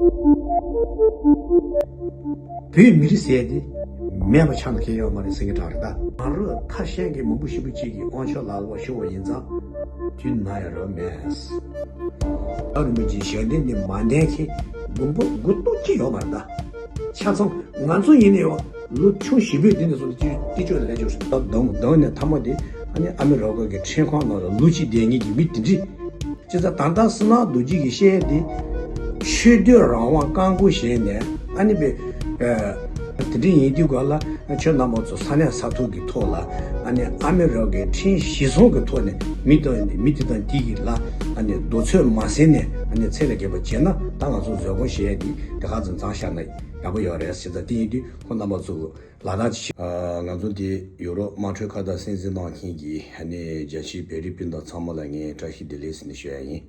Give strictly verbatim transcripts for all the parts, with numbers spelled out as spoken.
བོད་མི་རིགས་ཟེར་དེ་མེད་པ་ཆགས་ན་ཁེལ་ཡོད་མ་རེད་ཟེར་གྱི་དྲག་རེད་ད། ང་རང་ཐ་ཤལ་གྱི་མང་པོ་ཞེ་པོ་ཅིག་གིས་དབང་ཆ་ལག་ལོག་ཤོར་བ་ཡིན་ཙང་དུས་ན་ཡང་རོགས་མེད། རྒྱལ་བ་རིན་པོ་ཆེའི་ཞལ་འདེབས་འདི་མ་འདེབས་མཁན་མགོན་པོ་མགོ་ཏོག་གཅིག་ཡོད་མ་རེད་ད། ཆ་ཚང་ང་ཚོ་ཡིན་ནའི་ལོ་ཆུང་བཞི་པོའི་དུས་ནས་བཟུང་སྟེ་ཅི་ཅོ་ལས་ཅོ་ཞིག་ད་གདོང་གདོང་ནས་ཐ་མ་དེ་ཨ་ནི་ཨ་མི་རི་ཀ་གི་ཁྲིམས་ཁང་ནང་ལ་ལོ་གཅིག་བསྡད་མཁན་གྱི་མི་དེ་འདྲས། བྱས་ཙང་ད་ལྟ་བསོད་ནམས་རྡོ་རྗེ་གིས་བཤད་དེ། ཆོས་དད་རང་དབང་བཀག་འགོག་བྱས་ནས་ཨ་ནི་པའི། དེ་འདྲ་ཡིན་དུས་ག་ལ་ཁྱོད་རྣམ་པ་ཚོ་ས་གནས་ས་ཐོག་གི་ཐོག་ལ་ཨ་ནི་ཨ་མི་རི་ཀའི་ཁྲིམས་གཞི་བཟུང་གི་ཐོག་ནས་མི་དང་མི་དེ་དང་དེ་གི་ལ་ཨ་ནི་རྡོ་ཚོད་མ་ཟིན་ནས་ཨ་ནི་ཚད་ལས་བརྒལ་བ་བྱས་ན་ད་ང་ཚོ་བཟོད་སྒོམ་བྱས་ཏེ་དེ་ག་ཙམ་གཙང་བཞག་ན་ཡག་པོ་ཡོད་རེད་ཟེར། ད་དེ་ཡིན་དུས་ཁོང་རྣམ་པ་ཚོ་ལ་དྭགས་ཀྱི་ང་ཚོ་དེ་ཡོ་རོབ་དམངས་ཁྲོད་ཁ་བརྡ་གསན་གཟིགས་གནང་མཁན་གྱི་ཨ་ནི་རྒྱལ་སྤྱིའི་བོད་རིགས་སྤུན་ཟླ་ཚང་མ་ལ་ངས་བཀྲ་ཤིས་བདེ་ལེགས་ཟེར་ནས་ཞུ་ཡ་ཡིན།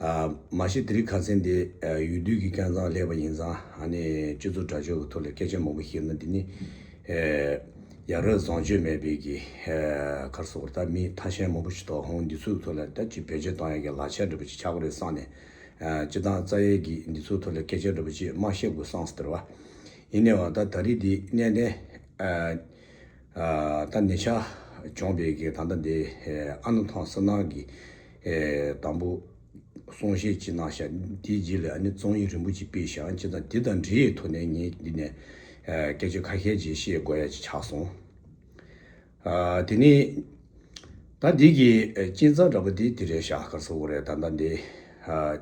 ཨ། མ་གཞི་དེ་རིང་ཁ་སང་འདི་ཨ། འོས་བསྡུ་གི་སྐལ་བཟང་སླེབས་པ་ཡིན་ཙང་ཨ་ནི་སྤྱི་ཚོགས་དྲ་རྒྱ་གི་ཐོག་ལ་སྐད་ཆ་མང་པོ་བཤད་ན་འདི་ནི་ཨ། ཡ་རབས་བཟང་སྤྱོད་མེད་པའི་གི་ཨ། ག་རེ་ཟེར་དགོས་རེད། ད་མི་ཐ་ཤལ་མང་པོ་ཞིག་འདུག་ཧོང་འདི་ཚོའི་ཐོག་ལ་ད་ཅིག་བེད་སྤྱོད་གཏོང་ཡ་གི་ལག་ཆ་འདྲ་པོ་ཅིག་ཆགས་ཀྱི་རེད་བསམ་ནས་ཨ། སྤྱི་བཏང་རྩ་ཡའི་གི་འདི་ཚོའི་ཐོག་ལ་སྐད་ཆ་འདྲ་པོ་ཅིག་མ་བཤད་དགོས་བསམ་ཟེར་བ། ཡིན་ནའི་བ་ད་ད་རེས་འདི་གནད་དོན་ཨ། ཨ། ད་ཉེ་ཆར་བྱུང་བའི་གི་ད་ལྟ་འདི་ཨ་ནུ་ཐང་བསོད་ནམས་ཀྱི་ཨ། དང་པོ། གསུང་བཤད་ཅིག་གནང་ཤག་དེའི་རྗེས་ལ་ཨ་ནི་རྩོམ་ཡིག་རིང་པོ་ཅིག་སྤེལ་ཤག་བྱས་ཙང་དེ་དང་འབྲེལ་བའི་ཐོག་ནས་ངས་འདི་ནས་ཨ། སྐད་ཆ་ཁ་ཤས་ཅིག་བཤད་དགོས་ཡ་ཅིག་ཆགས་སོང་། ཨ། དེ་ནས་ད་འདི་གི་ཨ། རྐྱེན་རྩ་འདྲ་པོ་དེ་དེ་རེད་ཤག་ག་རེ་ཟེར་དགོས་རེད། ད་ལྟ་འདི་ཨ།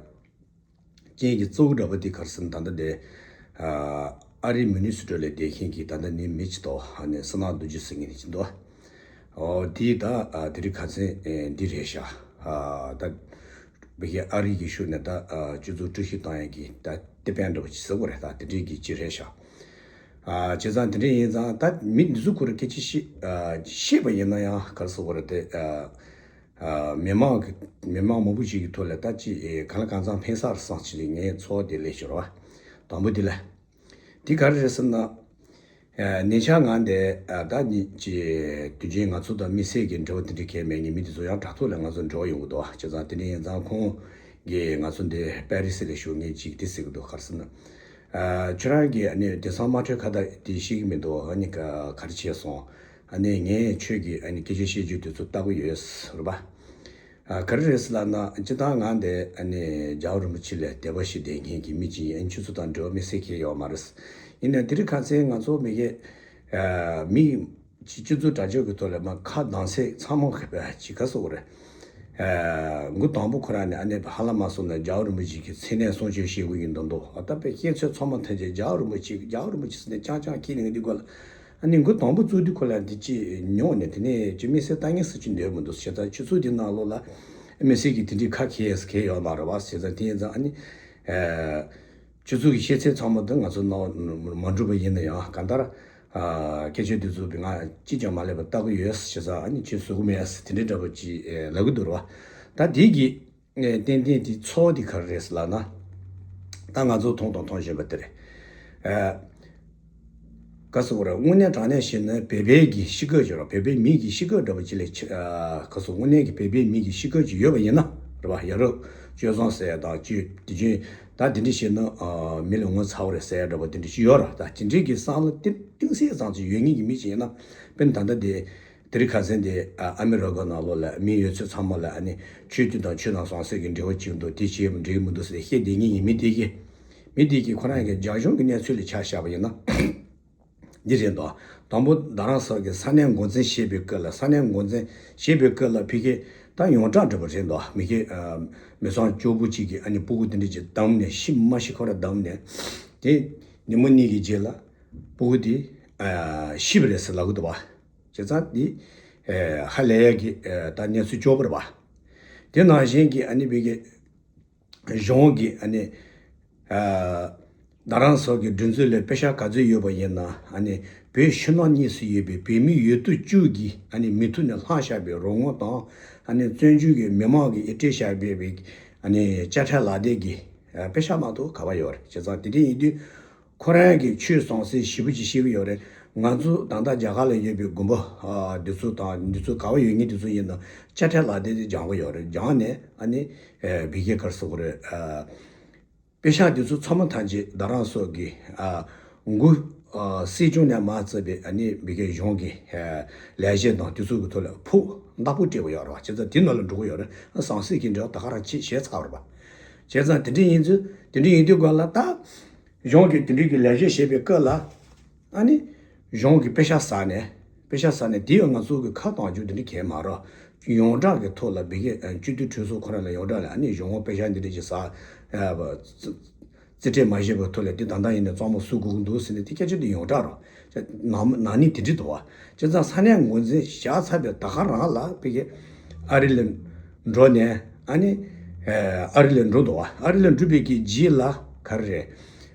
རྐྱེན་གྱི་གཙོ་བོ་འདྲ་པོ་དེ་ག་རེ་ཟེར་ན་ད་ལྟ་དེ་ཨ། ཨ་རིའི་མི་ནི་སོ་ཊ་ལ་བསྡད་མཁན་གྱི་ད་ལྟ་ནི་མི་ཅིག་འདུག་ཨ་ནི་བསོད་ནམས་རྡོ་རྗེ་ཟེར་མཁན་ཅིག་འདུག་ཨོ་དེས་ད་ཨ། དེ་རིང་ཁ་སང་ཨེ། འདི་རེད་ཤག་ཨ། ད་བི་ཧེ་ཨ་རི་གི་ཤུགས་ནས་ད་ཨ། སྤྱི་ཚོགས་དཀྲུག་ཤིང་བཏང་ཡ་གི་ད་དེ་ཕན་འདྲ་པོ་ཅིག་ཟེར་དགོས་རེད། ད་དེ་འདྲའི་གི་ཅིག་རེད་ཤག་ཨ། བྱས་ཙང་དེ་འདྲ་ཡིན་ཙང་ད་མི་འདི་ཚོ་ཁོ་རང་སྐད་ཆ་བཤད་ཨ། བཤད་པ་ཡིན་ན་ཡང་ག་རེ་ཟེར་དགོས་རེད་དེ་ཨ། ཨ། མི་མང་གི་མི་མང་མང་པོ་ཞིག་གི་ཐོག་ལ་ད་ཅི་ཨེ། གང་ལ་གང་འཚམ་ཕན་ས་རེད་བསམ་ཞིག་ངའི་ཚོར་བ་དེ་སླེབས་ཤོར་བ། དང་པོ་དེ་ལ། དེ་ག་རེ་རེད་ཟེར་ན། ཨ། ཉེ་ཆར་ང་འདི་ཨ། ད་ནི་ཅི་དུས་རྒྱུན་ང་ཚོ་དང་དམིགས་བསལ་གྱི་འབྲེལ་བ་དེ་འདྲ་གང་ཡང་མེད་ངེས་མི་དེ་ཚོ་ཡང་དྲ་ཐོག་ལ་ང་ཚོ་འབྲེལ་བ་ཡོང་གི་འདུག་བྱས་ཙང་དེ་འདྲ་ཡིན་ཙང་ཁོང་གིས་ང་ཚོ་འདི་པེ་རི་སི་ལ་བཞུགས་མཁན་ཅིག་དེ་ཟེར་གི་འདུག་ག་རེ་ཟེར་ན། ཨ། ཁྱོད་རང་གིས་ཨ་ནི་དེང་སང་དམངས་ཁྲོད་ཁ་བརྡ་དེ་ཤེས་ཀྱི་མི་འདུག་ཨ་ནི་ག་ག་རེ་བྱས་སོང་། ཨ་ནི་ངས་ཁྱོད་ཀྱི་ཨ་ནི་སྐད་ཆ་བཤད་རྒྱུ་དེ་ཚོ་ལྟ་གི་ཡོད་རེད་པ། ཨ། ག་རེ་རེད་ཟེར་ལབ་ན་སྤྱིར་བཏང་ང་འདི་ཨ་ནི་རྒྱལ་བ་རིན་པོ་ཆེ་ལ་དད་པ་ཞིག་ལྡན་མཁན་གྱི་མི་ཅིག་ཡིན། ཨ་ནི་ཁྱོད་ཚོ་དང་འབྲེལ་བ་དམིགས་བསལ་གང་ཡང་ཡོད་མ་རེད། ཡིན་ནའི་དེ་རིང་ཁ་སང་ང་ཚོ་མི་གི་ཨ། མི་སྤྱི་ཚོགས་དྲ་རྒྱ་གི་ཐོག་ལ་མར་ཁ་གདངས་ཚད་ཚང་མ་ག་པ་ཅིག་ག་ཟེར་དགོས་རེད། ཨ། མགོ་དང་པོ་ཁོ་རང་ནས་ཨ་ནི་ཧ་ལམ་མ་སོང་ན་རྒྱལ་བ་རིན་པོ་ཆེ་གི་མཚན་གནས་སྲུང་སྐྱོབ་བྱེད་དགོས་ཀྱི་འདུག་འདུག་ཨ། ད་དཔེ་བཤད་ཚོད་ཚང་མ་ཐམས་ཅད་རྒྱལ་བ་རིན་པོ་ཆེ་རྒྱལ་བ་རིན་པོ་ཆེ་ཟེར་ནས་རྐྱང་རྐྱང་ཁྱེར་ནས་འདི་དགོས་ལ། ཨ་ནི་མགོ་དང་པོ་བཙུགས་དུས་ཁོ་ལ་འདི་ཅི་མྱོང་ནས་དེ་ནས་ཅི་དམིགས་བསལ་ལྟ་ངན་ཟེར་གྱི་འདོད་མི་འདུག་བྱས་ཙང་ཆུ་ཚོད་འདི་ནང་ལོགས་ལ་དམིགས་བསལ་གྱི་དེ་འདྲའི་ཁ་གས་གས་ཡོད་མ་རེད་བ། བྱས་ཙང་དེ་ཡིན་ཙང་ཨ་ནི་ཨ། ཆུ་ཚོད་ཀྱི་ཤེས་ཚད་ཚང་མ་འདི་ང་ཚོ་ནང་མ་འགྲུབ་པ་ཡིན་ན་ཡང་གང་ལྟར་ཨ། སྐད་ཆ་འདི་ཚོ་ང་གཅིག་ཀྱང་མ་ལེན་པར་ལྟ་གི་ཡོད་བྱས་ཙང་ཨ་ནི་ཁྱོད་བཟོད་གི་མེད་དེ་འདྲའི་འདྲ་པོ་ཅིག་ལབ་གི་འདུག་རེད་བ། ད་དེ་གི་ཏན་ཏན་དེ་ཚོགས་དེ་ག་རེ་རེད་ལབ་ན། ད་ང་ཚོ་མཐོང་དང་མཐོང་བཞིན་པ་དེ་རེད། ཨ། ག་ཟེར་དགོས་རེད། དངོས་གནས་དྲང་གནས་བཤད་ན་བོད་པའི་གི་གཤིས་ཀ་ཅིག་རེད། བོད་པའི་མི་གི་གཤིས་ཀ་འདྲ་པོ་ཅིག་ལས་ཆེ་ཨ། ག་ཟེར་དངོས་གནས་ཀྱི་བོད་པའི་མི་གི་གཤིས་ཀ་ཅིག་ཡོད་པ་ཡིན་ན་རེད་བ། ཡ་རབས་སྤྱོད་བཟང་ཟེར་ཡ་དང་ཅིག་དེ་བཞིན་ད་དེ་འདྲ་བཤད་ན་ཨ། མི་ལ་ངོ་ཚ་བ་རེད་ཟེར་ཡ་འདྲ་པོ་དེ་འདྲ་ཅིག་ཡོད་རེད། ད་དེ་འདྲའི་གི་བསམ་བློ་གཏིང་གཏིང་ཟབ་ཙམ་ཅིག་ཡོད་མཁན་གྱི་མི་ཅིག་ཡིན་ན་དཔེར་ན་ད་ལྟ་དེ། དེ་རིང་ཁ་སང་དེ་ཨ། ཨ་མི་རི་ཀ་ནང་ལོགས་ལ་མི་ཡོད་ཚད་ཚང་མ་ལ་ཨ་ནི་ཆོས་བརྒྱུད་དང་ཆོས་དང་ཟང་ཟིང་གི་འབྲེལ་བ་ཅིག་འདུག་དེ་བྱས་འགྲིག་མི་འདུག་ཟེར་བཤད་བསྡད་མཁན་གྱི་མི་དེ་གིས་མི་དེ་གིས་ཁོ་རང་གི་རྒྱ་གཞུང་གི་གནས་ཚུལ་ལ་ཆ་བཞག་པ་ཡིན་ན་འདི་རེད་འདུག་དང་པོ་རྡ་རམ་ས་ལ་གི་ས་གནས་འགོ་འཛིན་བྱེད་པའི་སྐབས་ལ་ས་གནས་འགོ་འཛིན་བྱེད་པའི་སྐབས་ལ་ཕ་གི་ད་ཡོངས་གྲགས་འདྲ་པོ་རེད་འདུག་མི་གི་ཨ། མི་ཚང་སྐྱོ་པོ་ཅིག་གིས་ཨ་ནི་སྤུ་གུ་དེ་འདྲ་ཅིག་བདམས་ནས་ཤི་མ་ཤི་ཁོ་རང་བདམས་ནས་དེ་ཉིན་མོ་གཉིས་ཀྱི་རྗེས་ལ་སྤུ་གུ་དེ་ཨ། ཤི་བ་རེད་ཟེར་ལབ་གི་འདུག་བ། བྱས་ཙང་འདི་ཨེ། ཧ་ལས་ཡ་གི་ཨེ། ད་གནས་ཚུལ་སྐྱོ་པོ་རེད་པ། དེ་ནང་བཞིན་གྱི་ཨ་ནི་བོད་ཀྱི་གཞུང་གི་ཨ་ནི་ཨ། རྡ་རམ་ས་ལ་གི་སྒྲིག་འཛུགས་ལ་པེ་ཤག་ག་ཚོད་ཡོད་པ་ཡིན་ན་ཨ་ནི་བོད་ཕྱི་ནང་གཉིས་སུ་ཡོད་པའི་བོད་མི་ཡོད་དོ་ཅོག་གིས་ཨ་ནི་མུ་མཐུད་ནས་བླངས་བཞག་པའི་རོགས་དངུལ་དང་ཨ་ནི་བཙན་བྱོལ་གྱི་མི་མང་གིས་ཡིད་སྤྲད་བཞག་པའི་ཨ་ནི་དཔྱ་ཁྲལ་ལག་དེབ་ཀྱི་ཨ། པེ་ཤག་མ་གཏོགས་ག་པར་ཡོད་རེད། བྱས་ཙང་དེ་འདྲ་ཡིན་དུས། ཁོ་རང་གིས་ཆོས་ཟང་ཟིང་ཞེ་པོ་ཅིག་བཤད་ཀྱི་ཡོད་རེད། ང་ཚོ་ད་ལྟ་རྒྱ་གར་ལ་ཡོད་པའི་དགོན་པ་ཨ། འདི་ཚོ་དང་འདི་ཚོ་ག་པར་ཡོད་མཁན་དེ་ཚོ་ཡིན་ན་དཔྱ་ཁྲལ་ལག་དེབ་དེ་སྦྱང་གི་ཡོད་རེད། སྦྱངས་ནས་ཨ་ནི་ཨེ། བི་ཀེ་ག་རེ་ཟེར་དགོས་རེད། ཨ། པེ་ཤག་དེ་ཚོ་ཚང་མ་ཐམས་ཅད་རྡ་རམ་ས་གི་ཨ་མགོ་ཨ་སྲིད་སྐྱོང་ནས་མར་བརྩིས་པའི་ཨ་ནི་བི་གའི་གཞུང་གི་ཨ་ལས་བྱེད་དང་དེ་ཚོ་གི་ཐོག་ལ་ཕོག་བདག་པོ་སྤྲད་པ་ཡོད་རེད་བ། བྱས་ཙང་དེ་ནང་ལ་འགྲོ་གི་ཡོད་རེད། ཟང་ཟིང་གི་འབྲེལ་བ་ད་ག་རང་ཅིག་བྱས་ཚར་བ་རེད་བ། བྱས་ཙང་དེ་འདྲ་ཡིན་ཚུལ་དེ་འདྲ་ཡིན་དུས་སྒང་ལ་ད་གཞུང་གི་དེ་འདྲའི་གི་ལས་བྱེད་བྱེད་པའི་སྐབས་ལ་ཨ་ནི་གཞུང་གི་པེ་ཤག་ཟ་ནས་པེ་ཤག་ཟ་ནས་དེ་ཡང་ང་ཚོ་གི་ཁ་གཏོང་རྒྱུ་དེ་འདྲ་གས་མ་རེད། ཡོངས་གྲགས་ཀྱི་ཐོག་ལ་བི་གའི་སྤྱི་འཐུས་གྲོས་ཚོགས་ཁོ་རང་ལ་ཡོངས་གྲགས་ལ་ཨ་ནི་གཞུང་པེ་ཤག་འདི་འདྲ་ཅིག་ཟ་ཨ་རྩིས་ཁྲལ་མ་བཞེས་པའི་ཐོག་ལ་དེ་ད་ལྟ་ཡིན་ནའི་གཙང་མ་བཟོ་དགོས་ཀྱི་འདུག་ཟེར་ནས་དེ་སྐད་ཆ་དེ་ཡོངས་གྲགས་རེད། ནང་ནང་ནས་དེ་འདྲ་འདུག་བ། བྱས་ཙང་ས་གནས་འགོ་འཛིན་བཞག་ཚར་བའི་ད་ག་རང་ལ་བི་གའི་ཨ་རི་ལ་འགྲོ་ནས་ཨ་ནི་ཨ་རི་ལ་འགྲོ་འདུག་བ། ཨ་རི་ལ་འགྲོ་བའི་གི་རྗེས་ལ་ག་རེ་རེད།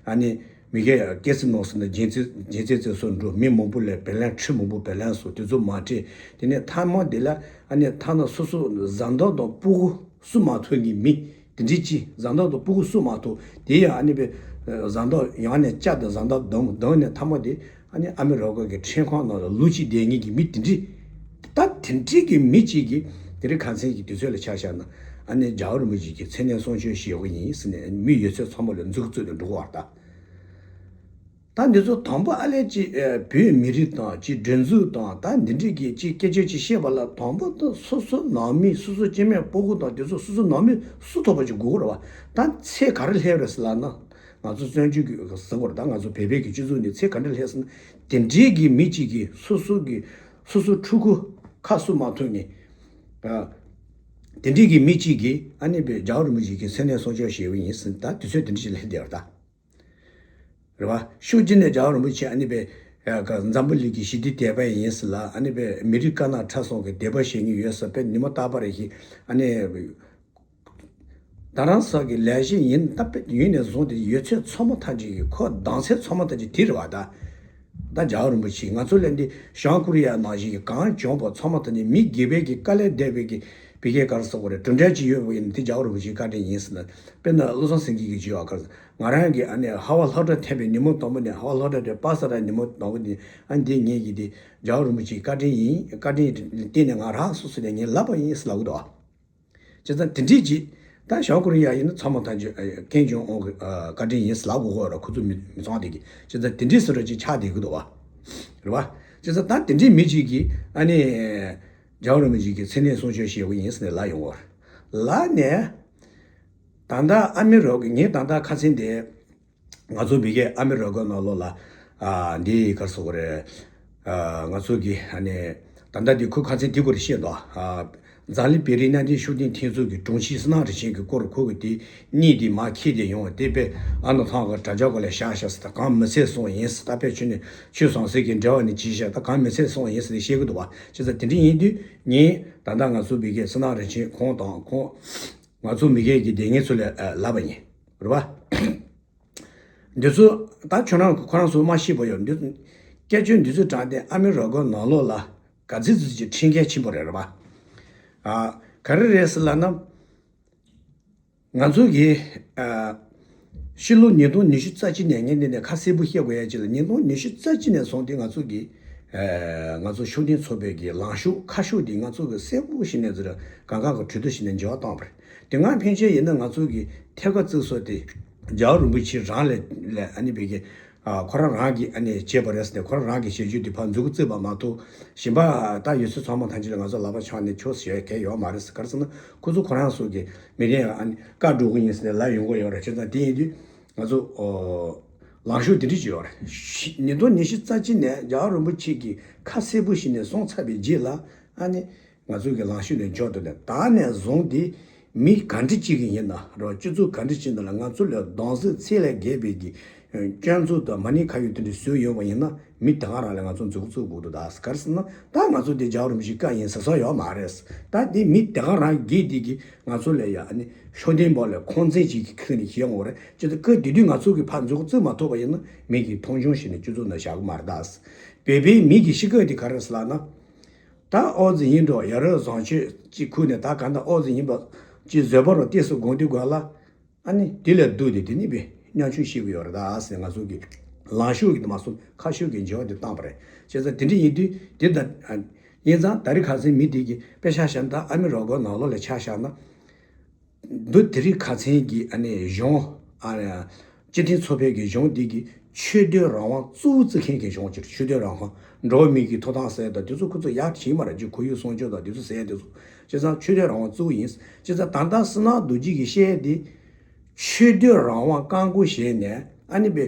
ཨ་ནི་མི་གའི་ཀེ་སི་ནོ་སི་ནི་རྒྱལ་རྩེ་རྒྱལ་རྩེ་རྩེ་སོགས་འགྲོ། མི་མང་པོ་ལ་བེ་ལན་ཁྲི་མང་པོ་བེ་ལན་སོགས་དེ་ཚོ་མ་སྤྲད། དེ་ནས་མཐའ་མ་དེ་ལ་ཨ་ནི་ཐ་ན་སོ་སོ་བཟའ་ཟླ་དང་སྤུ་གུ་བསུ་མ་ཐུབ་མཁན་མི་དེ་འདྲའི་ཅི་བཟའ་ཟླ་དང་སྤུ་གུ་བསུ་མ་ཐུབ་དེ་ཡང་ཨ་ནི་བི་བཟའ་ཟླ་ཡང་ནས་བསྐྱར་དུ་བཟའ་ཟླ་བསྡོམས་བསྡོམས་ནས་མཐའ་མ་དེ་ཨ་ནི་ཨ་མི་རི་ཀ་གི་ཁྲིམས་ཁང་ནང་ལ་ལོ་གཅིག་བསྡད་མཁན་གྱི་མི་དེ་འདྲའི་ད་དེ་འདྲའི་གི་མི་གཅིག་གིས་དེ་རིང་ཁ་སང་གི་དུས་ཚོད་ལ་ཆ་བཞག་ན་ཨ་ནི་རྒྱལ་བ་རིན་པོ་ཆེ་གི་མཚན་གནས་སྲུང་སྐྱོབ་བྱེད་དགོས་ཡིན་ཟེར་ནས་མི་ཡོད་ཚད་ཚང་མ་ལ་མཛུབ་གུ་བཙུགས་ནས་འགྲོ་གི་ཡོད་རེད་ད། ད་འདི་ཚོ་དང་པོ་ཨ་ལས་ཅིག་ཨ་བོད་མི་རིགས་དང་ཅིག་སྒྲིག་འཛུགས་དང་ད་འདི་འདྲའི་གི་ཅིག་སྐད་ཆ་ཅིག་བཤད་པ་ལ་དང་པོ་ད་སོ་སོ་ནང་མི་སོ་སོ་སྐྱེ་དམན་སྤུ་གུ་དང་དེ་ཚོ་སོ་སོ་ནང་མི་སུ་ཐོབ་པ་ཅིག་དགོས་ཀྱི་རེད་བ། ད་ཚད་ག་རེ་སླེབས་རེད་ཟེར་ལབ་ན་ང་ཚོ་བཙན་བྱོལ་གི་ཟེར་བ་རེད། ད་ང་ཚོ་བོད་པའི་གི་སྤྱི་ཚོགས་ནས་ཚད་ག་འདྲ་སླེབས་ཟེར་ན་དེ་འདྲའི་གི་མི་གཅིག་གིས་སོ་སོ་གི་སོ་སོ་ཕྲུ་གུ་ཁ་བསུ་མ་ཐུབ་ནས་ཨ་དེ་འདྲའི་གི་མི་གཅིག་གིས་ཨ་ནི་བི་རྒྱལ་བ་རིན་པོ་ཆེ་གི་མཚན་གནས་སྲུང་སྐྱོབ་བྱེད་ཀྱི་ཡིན་ཟེར་ད་དུས་ཚོད་དེ་འདྲ་ཅིག་སླེབས་བསྡད་ཡོད་རེད་ད། རེད་བ། ཤུགས་ཀྱིས་ནས་རྒྱལ་བ་རིན་པོ་ཆེ་ཨ་ནི་བི་ཨ་ག་འཛམ་བུ་གླིང་གི་ཞི་བདེའི་དེད་དཔོན་ཡིན་ཟེར་ལ་ཨ་ནི་བི་མི་རིགས་དཀར་ནག་ཁྲ་གསུམ་གི་དེད་དཔོན་བྱེད་མཁན་ཡོད་ཟེར་བའི་ཉི་མ་རྟག་པར་ཞིག་ཨ་ནི་རྡ་རམ་ས་གི་ལས་བྱེད་ཡིན་ད་བི་ཡིན་ནས་བཟུང་སྟེ་ཡོད་ཚད་ཚང་མ་ཐམས་ཅད་ཀྱི་ཁོ་གདམ་ཚད་ཚང་མ་ཐམས་ཅད་དེ་རེད་བ་ད། ད་རྒྱལ་བ་རིན་པོ་ཆེ་ང་ཚོ་ལས་འདི་བྱང་ཀོ་རི་ཡ་ནང་བཞིན་གྱི་གང་བྱུང་བ་ཚང་མ་ཐམས་ཅད་མི་དགེ་བའི་གི་དཀའ་ལས་བསྡད་པའི་གི་བི་གའི་ག་རེ་ཟེར་དགོས་རེད། གྲུབ་འབྲས་ཅིག་ཡོད་པ་ཡིན་ན་དེ་རྒྱལ་བ་རིན་པོ་ཆེའི་བཀའ་དྲིན་ཡིན་ཟེར་ན། དཔེར་ན་བློ་བཟང་སེང་གེ་གིས་བརྗོད་པ་ག་རེ་ཟེར། ང་རང་གིས་ཨ་ནི་ཧ་ཝ་ལྷོ་བྲག་ཐོན་པའི་ཉིན་མོ་དང་པོ་ནས་ཧ་ཝ་ལྷོ་བྲག་དེ་པ་ས་ར་ཉིན་མོ་དང་པོ་ནས་ཨ་འདི་ངེད་ཀྱི་དེ་རྒྱལ་བ་རིན་པོ་ཆེའི་བཀའ་དྲིན་ཡིན། བཀའ་དྲིན་བརྟེན་ནས་ང་རང་སོ་སོ་ནས་ངས་ལབ་པ་ཡིན་ཟེར་ལབ་གི་འདུག་ཨ། བྱས་ཙང་དེ་འདྲས་ཀྱིས་ད་བྱང་ཀོ་རི་ཡ་ཡིན་ན་ཚང་མ་ཐམས་ཅད་ཀེམ་ཇོང་ཨུན་གྱི་བཀའ་དྲིན་ཡིན་ཟེར་ལབ་དགོས་ཀྱི་ཡོད་རེད། ཁོ་ཚོ་མི་མི་ཚང་དེ་གིས། བྱས་ཙང་དེ་འདྲས་ཟེར་རོ་ཅིག་ཆགས་བསྡད་ཀྱི་འདུག་བ། རེད་བ། བྱས་ཙང་ད་དེ་འདྲས་མི་གཅིག་གིས་ཨ་ནི་རྒྱལ་བ་རིན་པོ་ཆེ་གི་མཚན་གནས་སྲུང་སྐྱོབ་བྱེད་དགོས་ཡིན་ཟེར་ནས་ལབ་ཡོང་བ་རེད། ལབ་ནས་ད་ལྟ་ཨ་མི་རི་ཀ་ངས་ད་ལྟ་ཁ་སང་དེ། ང་ཚོ་མི་སྒེར་ཨ་མི་རི་ཀ་ནང་ལོགས་ལ་ཨ་འདི་ག་རེ་ཟེར་དགོས་རེད། ཨ་ང་ཚོ་གི་ཨ་ནི་ད་ལྟ་འདི་ཁོ་ཁ་སང་འདི་སྐོར་བཤད་འདུག་ཨ་འཛམ་གླིང་བོད་རིགས་མནའ་འབྲེལ་ཤུགས་ལྡན་མཐུན་ཚོགས་ཀྱི་དྲུང་ཆེ་བསོད་ནམས་རིན་ཆེན་གྱི་སྐོར་ཁོ་གི་དེ་གཉིས་དེ་མར་འཁྱེར་ཏེ་ཡོང་བ་དེ་དཔེ་ཨ་ནི་ཐང་གི་དྲ་རྒྱ་སྐོར་ལ་བཞག་བཞག་ཟེར། ད་གང་མི་ཚད་སོང་ཡིན་ཟེར། ད་དཔེ་ཁྱོད་ནི་ཆོས་ཟང་ཟིང་གི་འབྲེལ་བ་ནི་བྱས་བཞག་ད་གང་མི་ཚད་སོང་ཡིན་ཟེར་བཤད་གི་འདུག་བ། བྱས་ཙང་དེ་འདྲ་ཡིན་དུས་ངས་ད་ལྟ་ང་ཚོ་མི་སྒེར་བསོད་ནམས་རིན་ཆེན་ཁོང་དང་ཁོང་ང་ཚོ་མི་སྒེར་གྱི་སྡེ་ངེས་ཚོ་ལ་ལབ་པ་ཡིན། རེད་བ། འདི་ཚོ་ད་ཁྱོད་རང་གི་ཁོ་རང་ཚོ་མ་ཤེས་པ་ཡོད། འདི་སྐད་ཆ་འདི་ཚོ་དྲངས་ཏེ་ཨ་མི་རི་ཀ་ནང་ལོགས་ལ་ག་ཚོད་ཚོད་ཀྱི་ཁྲིམས་འགལ་ཆེན་པོ་རེད། རེད་བ། ཨ་ག་རེ་རེད་ཟེར་ལབ་ན། ང་ཚོ་གི་ཨ་ཕྱི་ལོ་ཉིས་སྟོང་ཉི་ཤུ་རྩ་གཅིག་ནས་ངས་འདི་ནས་ཁ་གསལ་པོ་བཤད་དགོས་ཡ་ཅིག་ལ། ཉིས་སྟོང་ཉི་ཤུ་རྩ་གཅིག་ནས་བཟུང་སྟེ་ང་ཚོ་གི་ཨ་ང་ཚོ་ཤུགས་ལྡན་ཚོགས་པའི་གི་ལངས་ཕྱོགས་ཁ་ཕྱོགས་འདི་ང་ཚོ་གི་གསལ་པོ་ཞིག་ནས་ཚོ་ར་གང་གང་གི་གྲོས་བསྡུར་ཞིག་ནས་འགྱུར་བ་བཏང་བ་རེད། དེ་སྔ་ཕན་ཆད་ཡིན་ན་ང་ཚོ་གི་ཐད་ཀར་བཙུགས་སོ་དེ་རྒྱལ་བ་རིན་པོ་ཆེ་རང་ལས་ལས་ཨ་ནི་བེ་གི་ཨ་ཁོ་རང་རང་གིས་ཨ་ནི་བྱས་པ་རེད་ཟེར་ནས་ཁོ་རང་རང་གི་བྱེད་རྒྱུ་དེ་ཕར་མཛུབ་གུ་བཙུགས་པ་མ་གཏོགས་གཞན་པ་ད་ཡོད་ཚད་ཚང་མ་ཐམས་ཅད་ལ་ང་ཚོ་ལག་པ་འཆང་ནས་ཆོག་ཟེར་མཁན་ཡོད་མ་རེད་ཟེར། ག་རེ་ཟེར་ན་ཁོ་ཚོ་ཁོ་རང་ཚོ་གི་མི་རིགས་ཨ་ནི་བཀའ་སྒྲུབ་གི་ཡིན་ཟེར་ནས་ལབ་ཡོང་གི་ཡོད་རེད། བྱས་ཙང་དེ་ཡིན་དུས་ང་ཚོ་ཨོ་ལངས་ཕྱོགས་དེ་འདྲ་ཅིག་ཡོད་རེད། ཉིས་སྟོང་ཉི་ཤུ་རྩ་གཅིག་ནས་རྒྱལ་བ་རིན་པོ་ཆེ་གིས་ཁ་གསལ་པོ་ཞིག་ནས་གསུངས་ཚར་བའི་རྗེས་ལ་ཨ་ནི། ང་ཚོ་གི་ལངས་ཕྱོགས་ནས་འཇོག་ཐུབ་ནས་ད་ནས་བཟུང་སྟེ་མི་ག་འདྲ་ཅིག་གི་ཡིན་ན་རོ་སྤྱི་ཚོགས་ག་འདྲ་ཅིག་ནང་ལ་ང་ཚོ་ལས་གདམ་གསེས་ཚད་ལས་བརྒལ་བའི་གི་སྐྱོན་འཛུགས་དང་མ་ཎི་ཁ་ཡོད་དེ་འདྲ་བཟོས་ཡོད་པ་ཡིན་ན་མི་དེ་ག་རང་ལ་ང་ཚོ་མཛུབ་གུ་བཙུགས་དགོས་འདུག་ད་ག་རེ་ཟེར་ན་ད་ང་ཚོ་དེ་རྒྱལ་བ་རིན་པོ་ཆེའི་བཀའ་ཡིན་ཟེར་ས་ཡོད་མ་རེད། ད་དེ་མི་དེ་ག་རང་གིས་དེ་གི་ང་ཚོ་ལ་ཡ་ཨ་ནི་ཤུགས་ལྡན་པོ་ལས་ཁོང་ཚན་ཅིག་གི་ཁུལ་ནས་ཤེས་ཡོང་བ་རེད། ཅི་ད་སྐབས་དེ་དུས་ང་ཚོ་གི་ཕར་མཛུབ་གུ་བཙུགས་མ་ཐུབ་པ་ཡིན་ན་མི་གི་མཐོང་ཆུང་བྱས་ནས་སྤྱི་ཚོགས་ནང་བཞག་གི་མ་རེད་ད། བོད་པའི་མི་གི་གཤིས་ཀ་དེ་ག་རེ་ཟེར་ལབ་ན། ད་ཨོ་ཙི་ཡིན་འགྲོ་ཡ་རབས་བཟང་སྤྱོད་ཅིག་ཁུར་ནས་ད་ག་འདྲ་ཨོ་ཙི་ཡིན་པ་ཅིག་བཟོད་པ་རུ་ཏོག་ཙམ་དགོངས་དུས་སྒང་ལ་ཨ་ནི་དེ་ལས་སྡུག་སྟེ་དེ་ནི་བས་མཉམ་ཆུང་ཤེས་ཀྱི་ཡོད་རེད་ད་ཟེར། ང་ཚོ་གི་ལངས་ཕྱོགས་ཀྱི་དེ་མ་སོང་ཁ་ཕྱོགས་ཀྱི་འགྱུར་བ་དེ་བཏང་པ་རེད། བྱས་ཙང་དེ་འདྲ་ཡིན་དུས་དེ་ད་ཡིན་ཙང་ད་རེས་ཁ་སང་མི་དེ་གི་དཔེ་ཆ་བཞག་ན་ད་ཨ་མི་རི་ཀ་ནང་ལོགས་ལ་ཆ་བཞག་ན། འདི་དེ་རིང་ཁ་སང་གི་ཨ་ནི་གཞུང་ ཨ་སྤྱི་མཐུན་ཚོགས་པའི་གི་གཞུང་འདི་གི་ཆོས་དད་རང་དབང་གཙོ་བོ་བརྩི་མཁན་གྱི་གཞུང་ཅིག་རེད། ཆོས་དད་རང་དབང་འགྲོ་བ་མིའི་གི་ཐོབ་ཐང་ཟེར་ཡ་དང་དེ་ཚོ་ཁོ་ཚོ་ཡག་ཞིག་མ་རེད། ཅིག་ཁོར་ཡུག་སྲུང་སྐྱོབ་དང་དེ་ཚོ་ཟེར་ཡ་དེ་ཚོ་བྱས་ཙང་ཆོས་དད་རང་དབང་གཙོ་བོ་ཡིན། བྱས་ཙང་ད་ལྟ་བསོད་ནམས་རྡོ་རྗེ་གིས་བཤད་ཡ་དེ་ཆོས་དད་རང་དབང་བཀག་འགོག་བྱས་ནས་ཨ་ནི་པའི་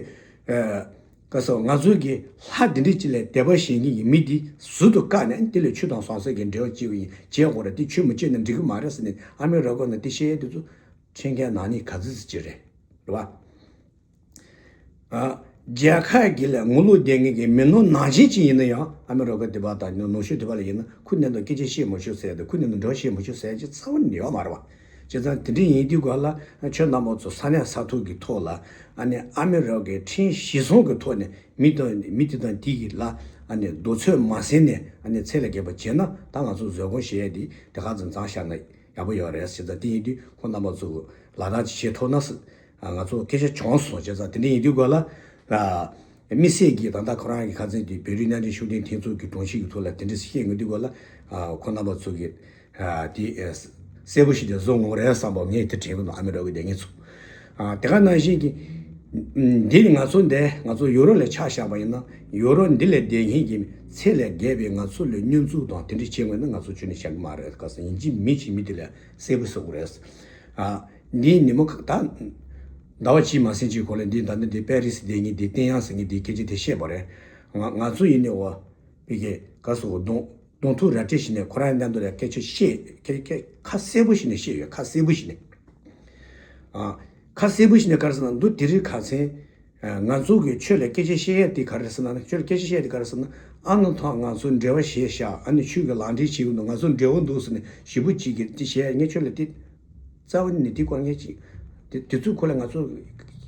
ཨ་ག་སོ་ང་ཚོའི་གི་ལྷ་དེ་འདྲ་ཅིག་ལ་དད་པ་བྱེད་མཁན་གྱི་མི་དེ་ཟུར་དུ་བཀག་ནས་དེ་ལ་ཆོས་དང་ཟང་ཟིང་གི་འབྲེལ་བ་བྱེད་དགོས་ཡིན། བྱེད་དགོས་རེད། དེ་ཆོས་མི་བྱེད་ན་འགྲིག་གི་མ་རེད་ཟེར་ནས་ཨ་མི་རི་ཀ་ནས་དེ་བཤད་ཡ་དེ་ཚོ་ཁྲིམས་འགལ་ནག་ཉེས་ག་ཚོད་ཅིག་རེད། རེད་བ། ཨ། རྒྱལ་ཁབ་ཀྱི་ལ་ངོ་ལོག་བསྡད་མཁན་གྱི་མི་ནོར་ནང་བཞིན་ཅིག་ཡིན་ན་ཡང་ཨ་མི་རི་ཀ་དེ་པ་དང་ནུབ་ཕྱོགས་དེ་པ་ལ་ཡིན་ན་ཁོ་གནད་དུ་སྐད་ཆ་བཤད་མི་ཆོག་ཟེར་ཡ་དང་ཁོ་གནད་དུ་འབྲེལ་བ་བཤད་མི་ཆོག་ཟེར་ཡ་ཅིག་རྩ་བ་ནས་ཡོད་མ་རེད་བ། བྱས་ཙང་དེ་འདྲ་ཡིན་དུས་ག་ལ་ཁྱོད་རྣམ་པ་ཚོ་ས་གནས་ས་ཐོག་གི་ཐོག་ལ་ཨ་ནི་ཨ་མི་རི་ཀའི་ཁྲིམས་གཞི་བཟུང་གི་ཐོག་ནས་མི་དང་མི་དེ་དང་དེ་གི་ལ་ཨ་ནི་རྡོ་ཚོད་མ་ཟིན་ནས་ཨ་ནི་ཚད་ལས་བརྒལ་བ་བྱས་ན་ད་ང་ཚོ་བཟོད་སྒོམ་བྱེད་ཡ་དེ་དེ་ག་ཙམ་གཙང་བཞག་ན། ཡག་པོ་ཡོད་རེད་ཟེར། ད་དེ་ཡིན་དུས་ཁོང་རྣམ་པ་ཚོ་ལ་དྭགས་ཀྱི་བྱེད་ཐུབ་ན་ཟེར། ང་ཚོ་སྐད་ཆ་བྱུང་སོང་བྱས་ཙང་དེ་འདྲ་ཡིན་དུས་ག་ལ། དམིགས་བསལ་གྱིས་ད་ལྟ་ཁོ་རང་གི་ཁ་ཚན་དེ་བོད་རིགས་མནའ་འབྲེལ་ཤུགས་ལྡན་མཐུན་ཚོགས་ཀྱི་དྲུང་ཆེ་གི་ཐོག་ལ་དེ་འདྲ་བཤད་ཡོང་དུས་ག་ལ། ཁོང་རྣམ་པ་ཚོ་གི་དེ་གསལ་པོ་ཞིག་དེ་བཟོ་དགོས་རེད་བསམ་པ་ངས་དེ་དྲན་གི་འདུག་ཨ་མི་རི་ཀའི་སྡོད་མཁན་ཚོ། དེ་ག་ནང་བཞིན་གྱི། འདི་ནི་ང་ཚོ་འདི་ང་ཚོ་ཡུ་རོབ་ལ་ཆ་བཞག་པ་ཡིན་ན་ཡུ་རོབ་འདི་ལ་བསྡད་མཁན་གྱི་ཚད་ལས་བརྒལ་བའི་ང་ཚོ་ལ་བསྙོན་འཛུགས་དང་དེ་འདྲ་བྱེད་དགོས་ན་ང་ཚོ་ཁྱོན་ནས་བཞག་གི་མ་རེད། ག་ས་ཡིན་གཅིག་མིན་གཅིག་མི་དེ་ལ་གསལ་པོ་བཟོ་དགོས་རེད། འདིའི་ཉིན་མོ་ཁ་ད་ཟླ་བ་གཅིག་མ་ཟིན་གཅིག་གོང་ལ་འདི་ད་ནི་འདི་པེ་རི་སི་བསྡད་མཁན་འདི་ཏིན་ཡང་ཟེར་མཁན་འདི་སྐད་ཆ་དེ་བཤད་པ་རེད། ང་ང་ཚོ་ཡིན་ནའི་འོ་བི་གེ་ག་སོ་གདོང་གདོང་ཐུག་རལ་གྲི་བྱས་ནས་ཁོ་རང་མཉམ་དུ་ལ་སྐད་ཆ་བཤད་ཁ་གསལ་པོ་བྱས་ནས་བཤད་ཡོད། ཁ་གསལ་པོ་བྱས་ནས། ཁ་གསལ་པོ་བྱས་ནས་ག་རེ་ཟེར་ན་འདུག་དེ་རིང་ཁ་སང་ང་ཚོ་གི་ཆོས་ལ་སྐད་ཆ་བཤད་ཡས་དེ་ག་རེ་ཟེར་ན་ཆོས་ལ་སྐད་ཆ་བཤད་དེ་ག་རེ་ཟེར་ན་ཨ་ནི་ཐང་ང་ཚོ་འབྲེལ་བ་བྱས་ཤག་ཨ་ནི་ཆོས་ཀྱི་ལག་འབྲེལ་བྱེད་ཀྱི་འདུག་ང་ཚོ་འབྲེལ་བ་འདུག་ཟེར་ནས་ཞེ་པོ་ཅིག་གིས་དེ་བཤད་ཡས་ངས་ཆོས་ལ་དེ་རྩ་བ་ནས་དེ་སྐོར་ངས་ཅིག་དེ་དེ་ཚོའི་ཁོ་ལ་ང་ཚོ་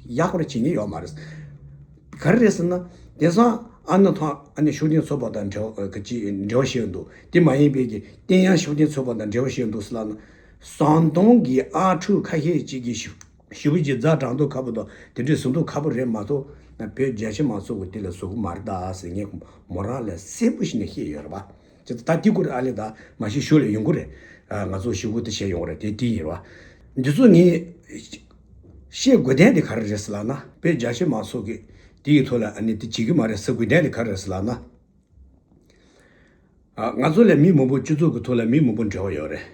ཡག་པོ་བྱེད་ཉེན་ཡོད་མ་རེད། ག་རེ་རེད་ཟེར་ན་དེང་སང་ཨ་ནི་ཐང་ཨ་ནི་ཤུགས་ལྡན་ཚོགས་པ་དང་འབྲེལ་བ་ག་ཅིག་འབྲེལ་བ་བྱེད་ཀྱི་འདུག་དེ་མ་ཡིན་པའི་གི་ཏིན་ཡང་ཤུགས་ལྡན་ཚོགས་པ་དང་འབྲེལ་བ་བྱེད་ཀྱི་འདུག་ཟེར་ལབ་ན་ཟམ་གདོང་གི་ཨ་ཕྲུག་ཁ་ཤས་ཅིག་གིས་ཞུ། ཞེ་པོ་ཅིག་ཛ་དྲག་མདོག་ཁ་པོ་དང་དེ་འདྲའི་གཟུགས་མདོག་ཁ་པོ་རེད་མ་གཏོགས་བོད་རྒྱ་ཆེ་མང་ཚོགས་ཀྱི་དེ་ལ་བཟོ་གི་མ་རེད་ད་ཟེར་ངས་མོ་རང་ལ་གསལ་པོ་ཞིག་ནས་བཤད་ཡོད་རེད་པ། ཅི་ད་དེ་སྐོར་ཨ་ལེ་ད་མ་ཤེས་ཞོར་ལ་ཡོང་གི་རེད། ང་ཚོ་ཞུ་གི་དེ་བཤད་ཡོང་རེད་དེ་དེ་ཡིན་རེད་པ། འདི་ཚོ་ངས་བཤད་དགོས་དོན་དེ་ག་རེ་རེད་ཟེར་ལབ་ན་བོད་རྒྱ་ཆེ་མང་ཚོགས་ཀྱི་དེ་ཡི་ཐོག་ལ་ཨ་ནི་དེ་བྱེད་གི་མ་རེད་ཟེར་དགོས་དོན་དེ་ག་རེ་རེད་ཟེར་ལབ་ན། ང་ཚོ་ལ་མི་མང་པོ་སྤྱི་ཚོགས་ཀྱི་ཐོག་ལ་མི་མང་པོ་འབྲེལ་བ་ཡོད་རེད།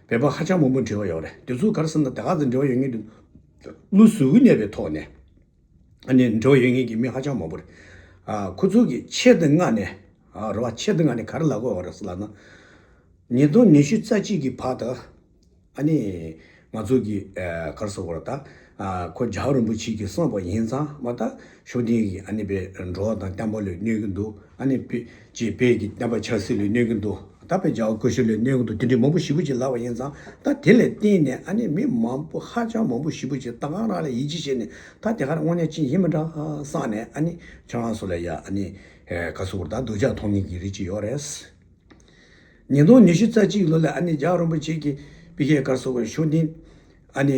བོད་པ་ཧ་ཅང་མང་པོ་འབྲེལ་བ་ཡོད་རེད། དེ་ཚོ་ག་རེ་ཟེར་ན་ད་ག་ཚོད་འབྲེལ་བ་ཡོད་ངེས་འདུག་ལུས་ཟུར་གནས་པའི་ཐོག་ནས་ཨ་ནི་འབྲེལ་བ་ཡོད་ངེས་ཀྱི་མི་ཧ་ཅང་མང་པོ་རེད། ཁོ་ཚོ་གི་ཆེད་དུ་མངགས་ནས་རེད་བ། ཆེད་དུ་མངགས་ནས་ག་རེ་ལབ་དགོས་པ་རེད་ཟེར་ལབ་ན། ཉིས་སྟོང་ཉི་ཤུ་རྩ་གཅིག་གི་བར་དུ། ཨ་ནི། ང་ཚོ་གི་ག་རེ་ཟེར་དགོས་རེད་ད། ཁོ་རྒྱལ་བ་རིན་པོ་ཆེ་གིས་གསུངས་པ་ཡིན་ཙང་མ་ད་ཤུགས་ལྡན་གྱི་ཨ་ནི་པའི་འགྲོ་བ་དང་བསྟན་པ་ལ་གནོད་ཀྱི་འདུག་ཨ་ནི་པའི་ཅེས་པའི་གི་བསྟན་པ་ཆབ་སྲིད་ལ་གནོད་ཀྱི་འདུག་ད་པའི་རྒྱལ་བ་སྐུ་ཞབས་ལ་གནོད་ཀྱི་འདུག་དེ་འདྲའི་མང་པོ་ཞེ་པོ་ཅིག་ལབ་པ་ཡིན་ཙང་ད་དེ་ལ་བརྟེན་ནས་ཨ་ནི་མི་མང་པོ་ཧ་ཅང་མང་པོ་ཞེ་པོ་ཅིག་ད་ག་རང་ལ་ཡིད་ཆེས་བྱས་ནས་ད་དེ་ག་རང་དངོས་གནས་ཅིག་ཡིན་མི་འདྲ་བསམ་ནས་ཨ་ནི་ཁྱེད་རང་ཚོ་ལ་ཡ་ཨ་ནི་ག་རེ་ཟེར་དགོས་རེད་ད་སྡུག་ཅག་མཐོང་མཁན་གྱི་རིགས་ཅིག་ཡོད་རེད། ཉིས་སྟོང་ཉི་ཤུ་རྩ་གཅིག་ལོ་ལ་ཨ་ནི་རྒྱལ་བ་རིན་པོ་ཆེ་གིས་བི་ཁའི་ག་རེ་ཟེར་དགོས་ཤུགས་ལྡན། ཨ་ནི་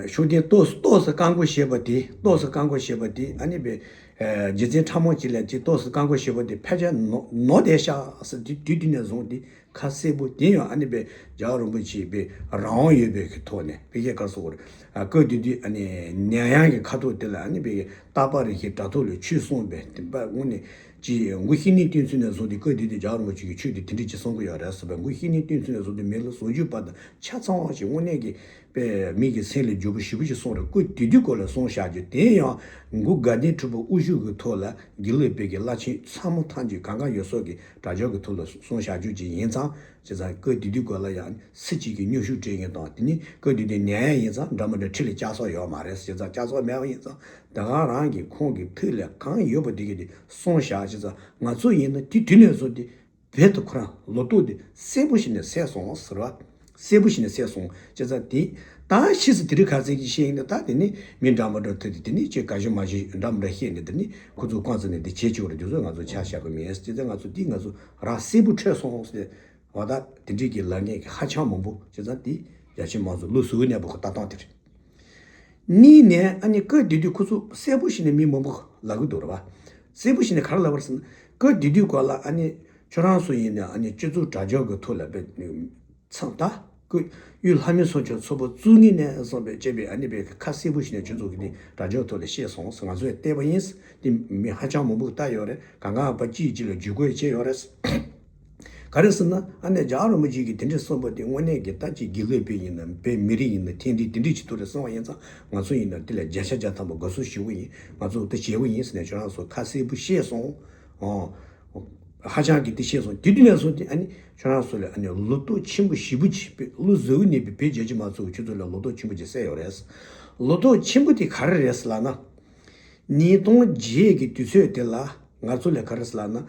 ཤུགས་ལྡན་ཏོག་ཙམ་ཏོག་ཙམ་བཀག་འགོག་བྱས་པ་དེ་ཏོག་ཙམ་བཀག་འགོག་བྱས་པ་དེ་ཨ་ནི་པའི་རྒྱུ་མཚན་ཕྲ་མོ་ཅིག་ལ་ཅིག་ཏོག་ཙམ་བཀག་འགོག་བྱས་པ་དེ་ཕལ་ཆེར་ནོར་ནོར་བསྡད་ཤག་ཟེར་དུས་དུས་དུས་ནས་བཟུང་སྟེ་ཁ་གསལ་པོ་དེ་ཡང་ཨ་ནི་པའི་རྒྱལ་བ་རིན་པོ་ཆེ་པའི་རང་དབང་ཡོད་པའི་གི་ཐོག་ནས་བི་ཁའི་ག་རེ་ཟེར་དགོས་རེད། སྐབས་དེ་དུས་ཨ་ནི་ནད་ཡམས་ཀྱི་ཁ་ཐུག་དེ་ལ་ཨ་ནི་པའི་རྟག་པར་རེ་ཞིག་དྲ་ཐོག་ལ་ཆོས་གསུངས་པའི་དེ་པ་དངོས་གནས། ཅེས་མགོ་བཤེས་གཉེན་བསྟེན་ཚུལ་ནས་བཟུང་སྟེ་སྐབས་དེ་དུས་རྒྱལ་བ་རིན་པོ་ཆེ་གིས་ཆོས་དེ་དེ་འདྲ་ཅིག་གསུང་གི་ཡོད་རེད་ཟེར་བས་མགོ་བཤེས་གཉེན་བསྟེན་ཚུལ་ནས་བཟུང་སྟེ་མི་ལ་ཟུང་འཇུག་བར་དུ་ཆ་ཚང་བ་ཞིག་དངོས་གནས་ཀྱི་པའི་མི་གི་སེམས་ལ་འཇུག་པ་ཞེ་པོ་ཅིག་གསུངས་རེད། སྐབས་དེ་དུས་སྐོར་ལ་གསུངས་བཞག་རྒྱུ་དེ་ཡང་མགོ་དགའ་ལྡན་ཕྲུ་གུ་དབུ་བཞུགས་ཀྱི་ཐོག་ལ་དགེ་ལུགས་པའི་གི་བླ་ཆེན་ཚང་མ་ཐམས་ཅད་གང་ག་ཡོད་སོགས་ཀྱི་དྲ་ཇག་གི་ཐོག་ལ་གསུངས་བཞག་རྒྱུ་ཅིག་ཡིན་ཙང་བྱས་ཙང་སྐབས་དེ་དུས་སྐོར་ལ་ཡང་སུ་གཅིག་གིས་མཉམ་ཞུགས་སྤྲད་མཁན་དང་དེ་ནི་སྐབས་དེ་དུས་ནད་ཡམས་ཡིན་ཙང་འདྲ་མི་འདྲ་ཁྲིམས་ལ་བསྐྱར་གསོ་ཡོད་མ་རེད། བྱས་ཙང་བསྐྱར་གསོ་མེད་པ་ཡིན་ཙང་། ད་ག་རང་གི་ཁོང་གི་ཐུགས་ལ་གང་ཡོད་པ་དེ་གི་དེ་གསུངས་བཞག་བྱས་ཙང་ང་ཚོ་ཡིན་ན་དེ་དུས་ནས་བཟུང་སྟེ་བོད་དུ་ཁོ་རང་ལོ་ཏོག་དེ་གསལ་པོ་ཞིག་ནས་གསལ་སོང་ཟེར་བ། གསལ་པོ་ཞིག་ནས་གསལ་སོང་བྱས་ཙང་དེ་ད་ཕྱིས་སུ་དེ་རིང་ཁ་སང་གི་བཤད་ཡིན་ན་ད་དེ་ནི་མི་འདྲ་མི་འདྲ་ཐུག་དེ་དེ་ནི་ཅིག་ག་ཞུ་མ་ཞུ་འདྲ་མི་འདྲ་བཤད་ནས་དེ་ནི་ཁོ་ཚོ་རྐང་བཙུགས་ནས་དེ་བྱེད་ཆོག་རེད། དེ་ཚོ་ང་ཚོ་ཆ་བཞག་གི་མེད། བྱས་ཙང་ང་ཚོ་དེ་ང་ཚོ་རང་གསལ་པོ་འཕྲོད་སོང་ཟེར་བ་ད་དེ་འདྲའི་གི་ལབ་མཁན་གི་ཧ་ཅང་མང་པོ་བྱས་ཙང་དེ་རྒྱ་ཆེ་མང་ཚོགས་ལུས་ཟུར་གནས་པ་ཁོ་ལྟ་སྟངས་དེ་རེད། གཉིས་ནས་ཨ་ནི་སྐབས་དེ་དུས་ཁོ་ཚོ་གསལ་པོ་ཞིག་ནས་མི་མང་པོ་ལབ་གི་འདུག་རེད་བ། གསལ་པོ་ཞིག་ནས་ག་རེ་ལབ་པ་རེད་ཟེར་ན་སྐབས་དེ་དུས་སྐོར་ལ་ཨ་ནི་ཁྱོད་རང་ཚོ་ཡིན་ན་ཨ་ནི་སྤྱི་ཚོགས་དྲ་རྒྱ་གི་ཐོག་ལ་བེད་ཚང་ད་ སྐུ་གཡུ་ལྷ་མོའི་གསུང་ཆོས་ཚོགས་པ་བཙུགས་ངེས་ནས་བསམ་པའི་བཅས་པའི་ཨ་ནི་པའི་ཁ་གསལ་པོ་ཞིག་ནས་ཁྱོད་ཚོ་གི་ནི་དྲ་རྒྱ་ཐོག་ལ་བཤད་སོང་ཟེར། ང་ཚོས་བལྟས་པ་ཡིན། དེ་མི་ཧ་ཅང་མང་པོ་ལྟ་ཡོད་རེད། གང་གང་པ་གཅིག་གཅིག་ལ་ཇུས་འགོད་བྱས་ཡོད་རེད། ག་རེ་ཟེར་ན་ཨ་ནི་རྒྱལ་བ་རིན་པོ་ཆེ་གིས་དེ་འདྲས་གསུངས་པ་དེ་དངོས་གནས་ཀྱི་ད་ཅིག་དགེ་ལུགས་པའི་ཡིན་ན་པའི་མི་རིགས་ཡིན་ན་ཐེངས་འདི་དེ་འདྲས་ཅིག་ཐུག་རེད་གསུངས་པ་ཡིན་ཙང་ང་ཚོ་ཡིན་ན་དེ་ལ་བརྒྱ་ཆ་བརྒྱ་ཐམ་པ་དགའ་བསུ་ཞུ་གི་ཡིན། ང་ཚོ་ད་བྱེད་དགོས་ཡིན་ཟེར་ནས་ཁྱོད་རང་ཚོ་ཁ་གསལ་པོ་བཤད་སོང་། ཨོ། ཧ་ཅང་གི་དེ་བཤད་སོང་། དེ་དུས་ནས་བཟུང་སྟེ་ཨ་ནི་ཁྱོད་རང་ཚོ་ལ་ཨ་ནི་ལོ་ཏོག་ཆེན་པོ་ཞེ་པོ་ཅིག་བོད་ཀླུ་གཟུ་བོ་ནས་བོད་རྒྱལ་སྤྱི་དམངས་གཙོ་གི་ཁྱོད་ཚོ་ལ་ལོ་ཏོག་ཆེན་པོ་ཅིག་བསད་ཡོད་རེད། ལོ་ཏོག་ཆེན་པོ་དེ་ག་རེ་རེད་ཟེར་ལབ་ན། ཉིས་སྟོང་བརྒྱད་ཀྱི་དུས་ཚོད་དེ་ལ་ང་ཚོ་ལ་ག་རེ་ཟེར་ལབ་ན།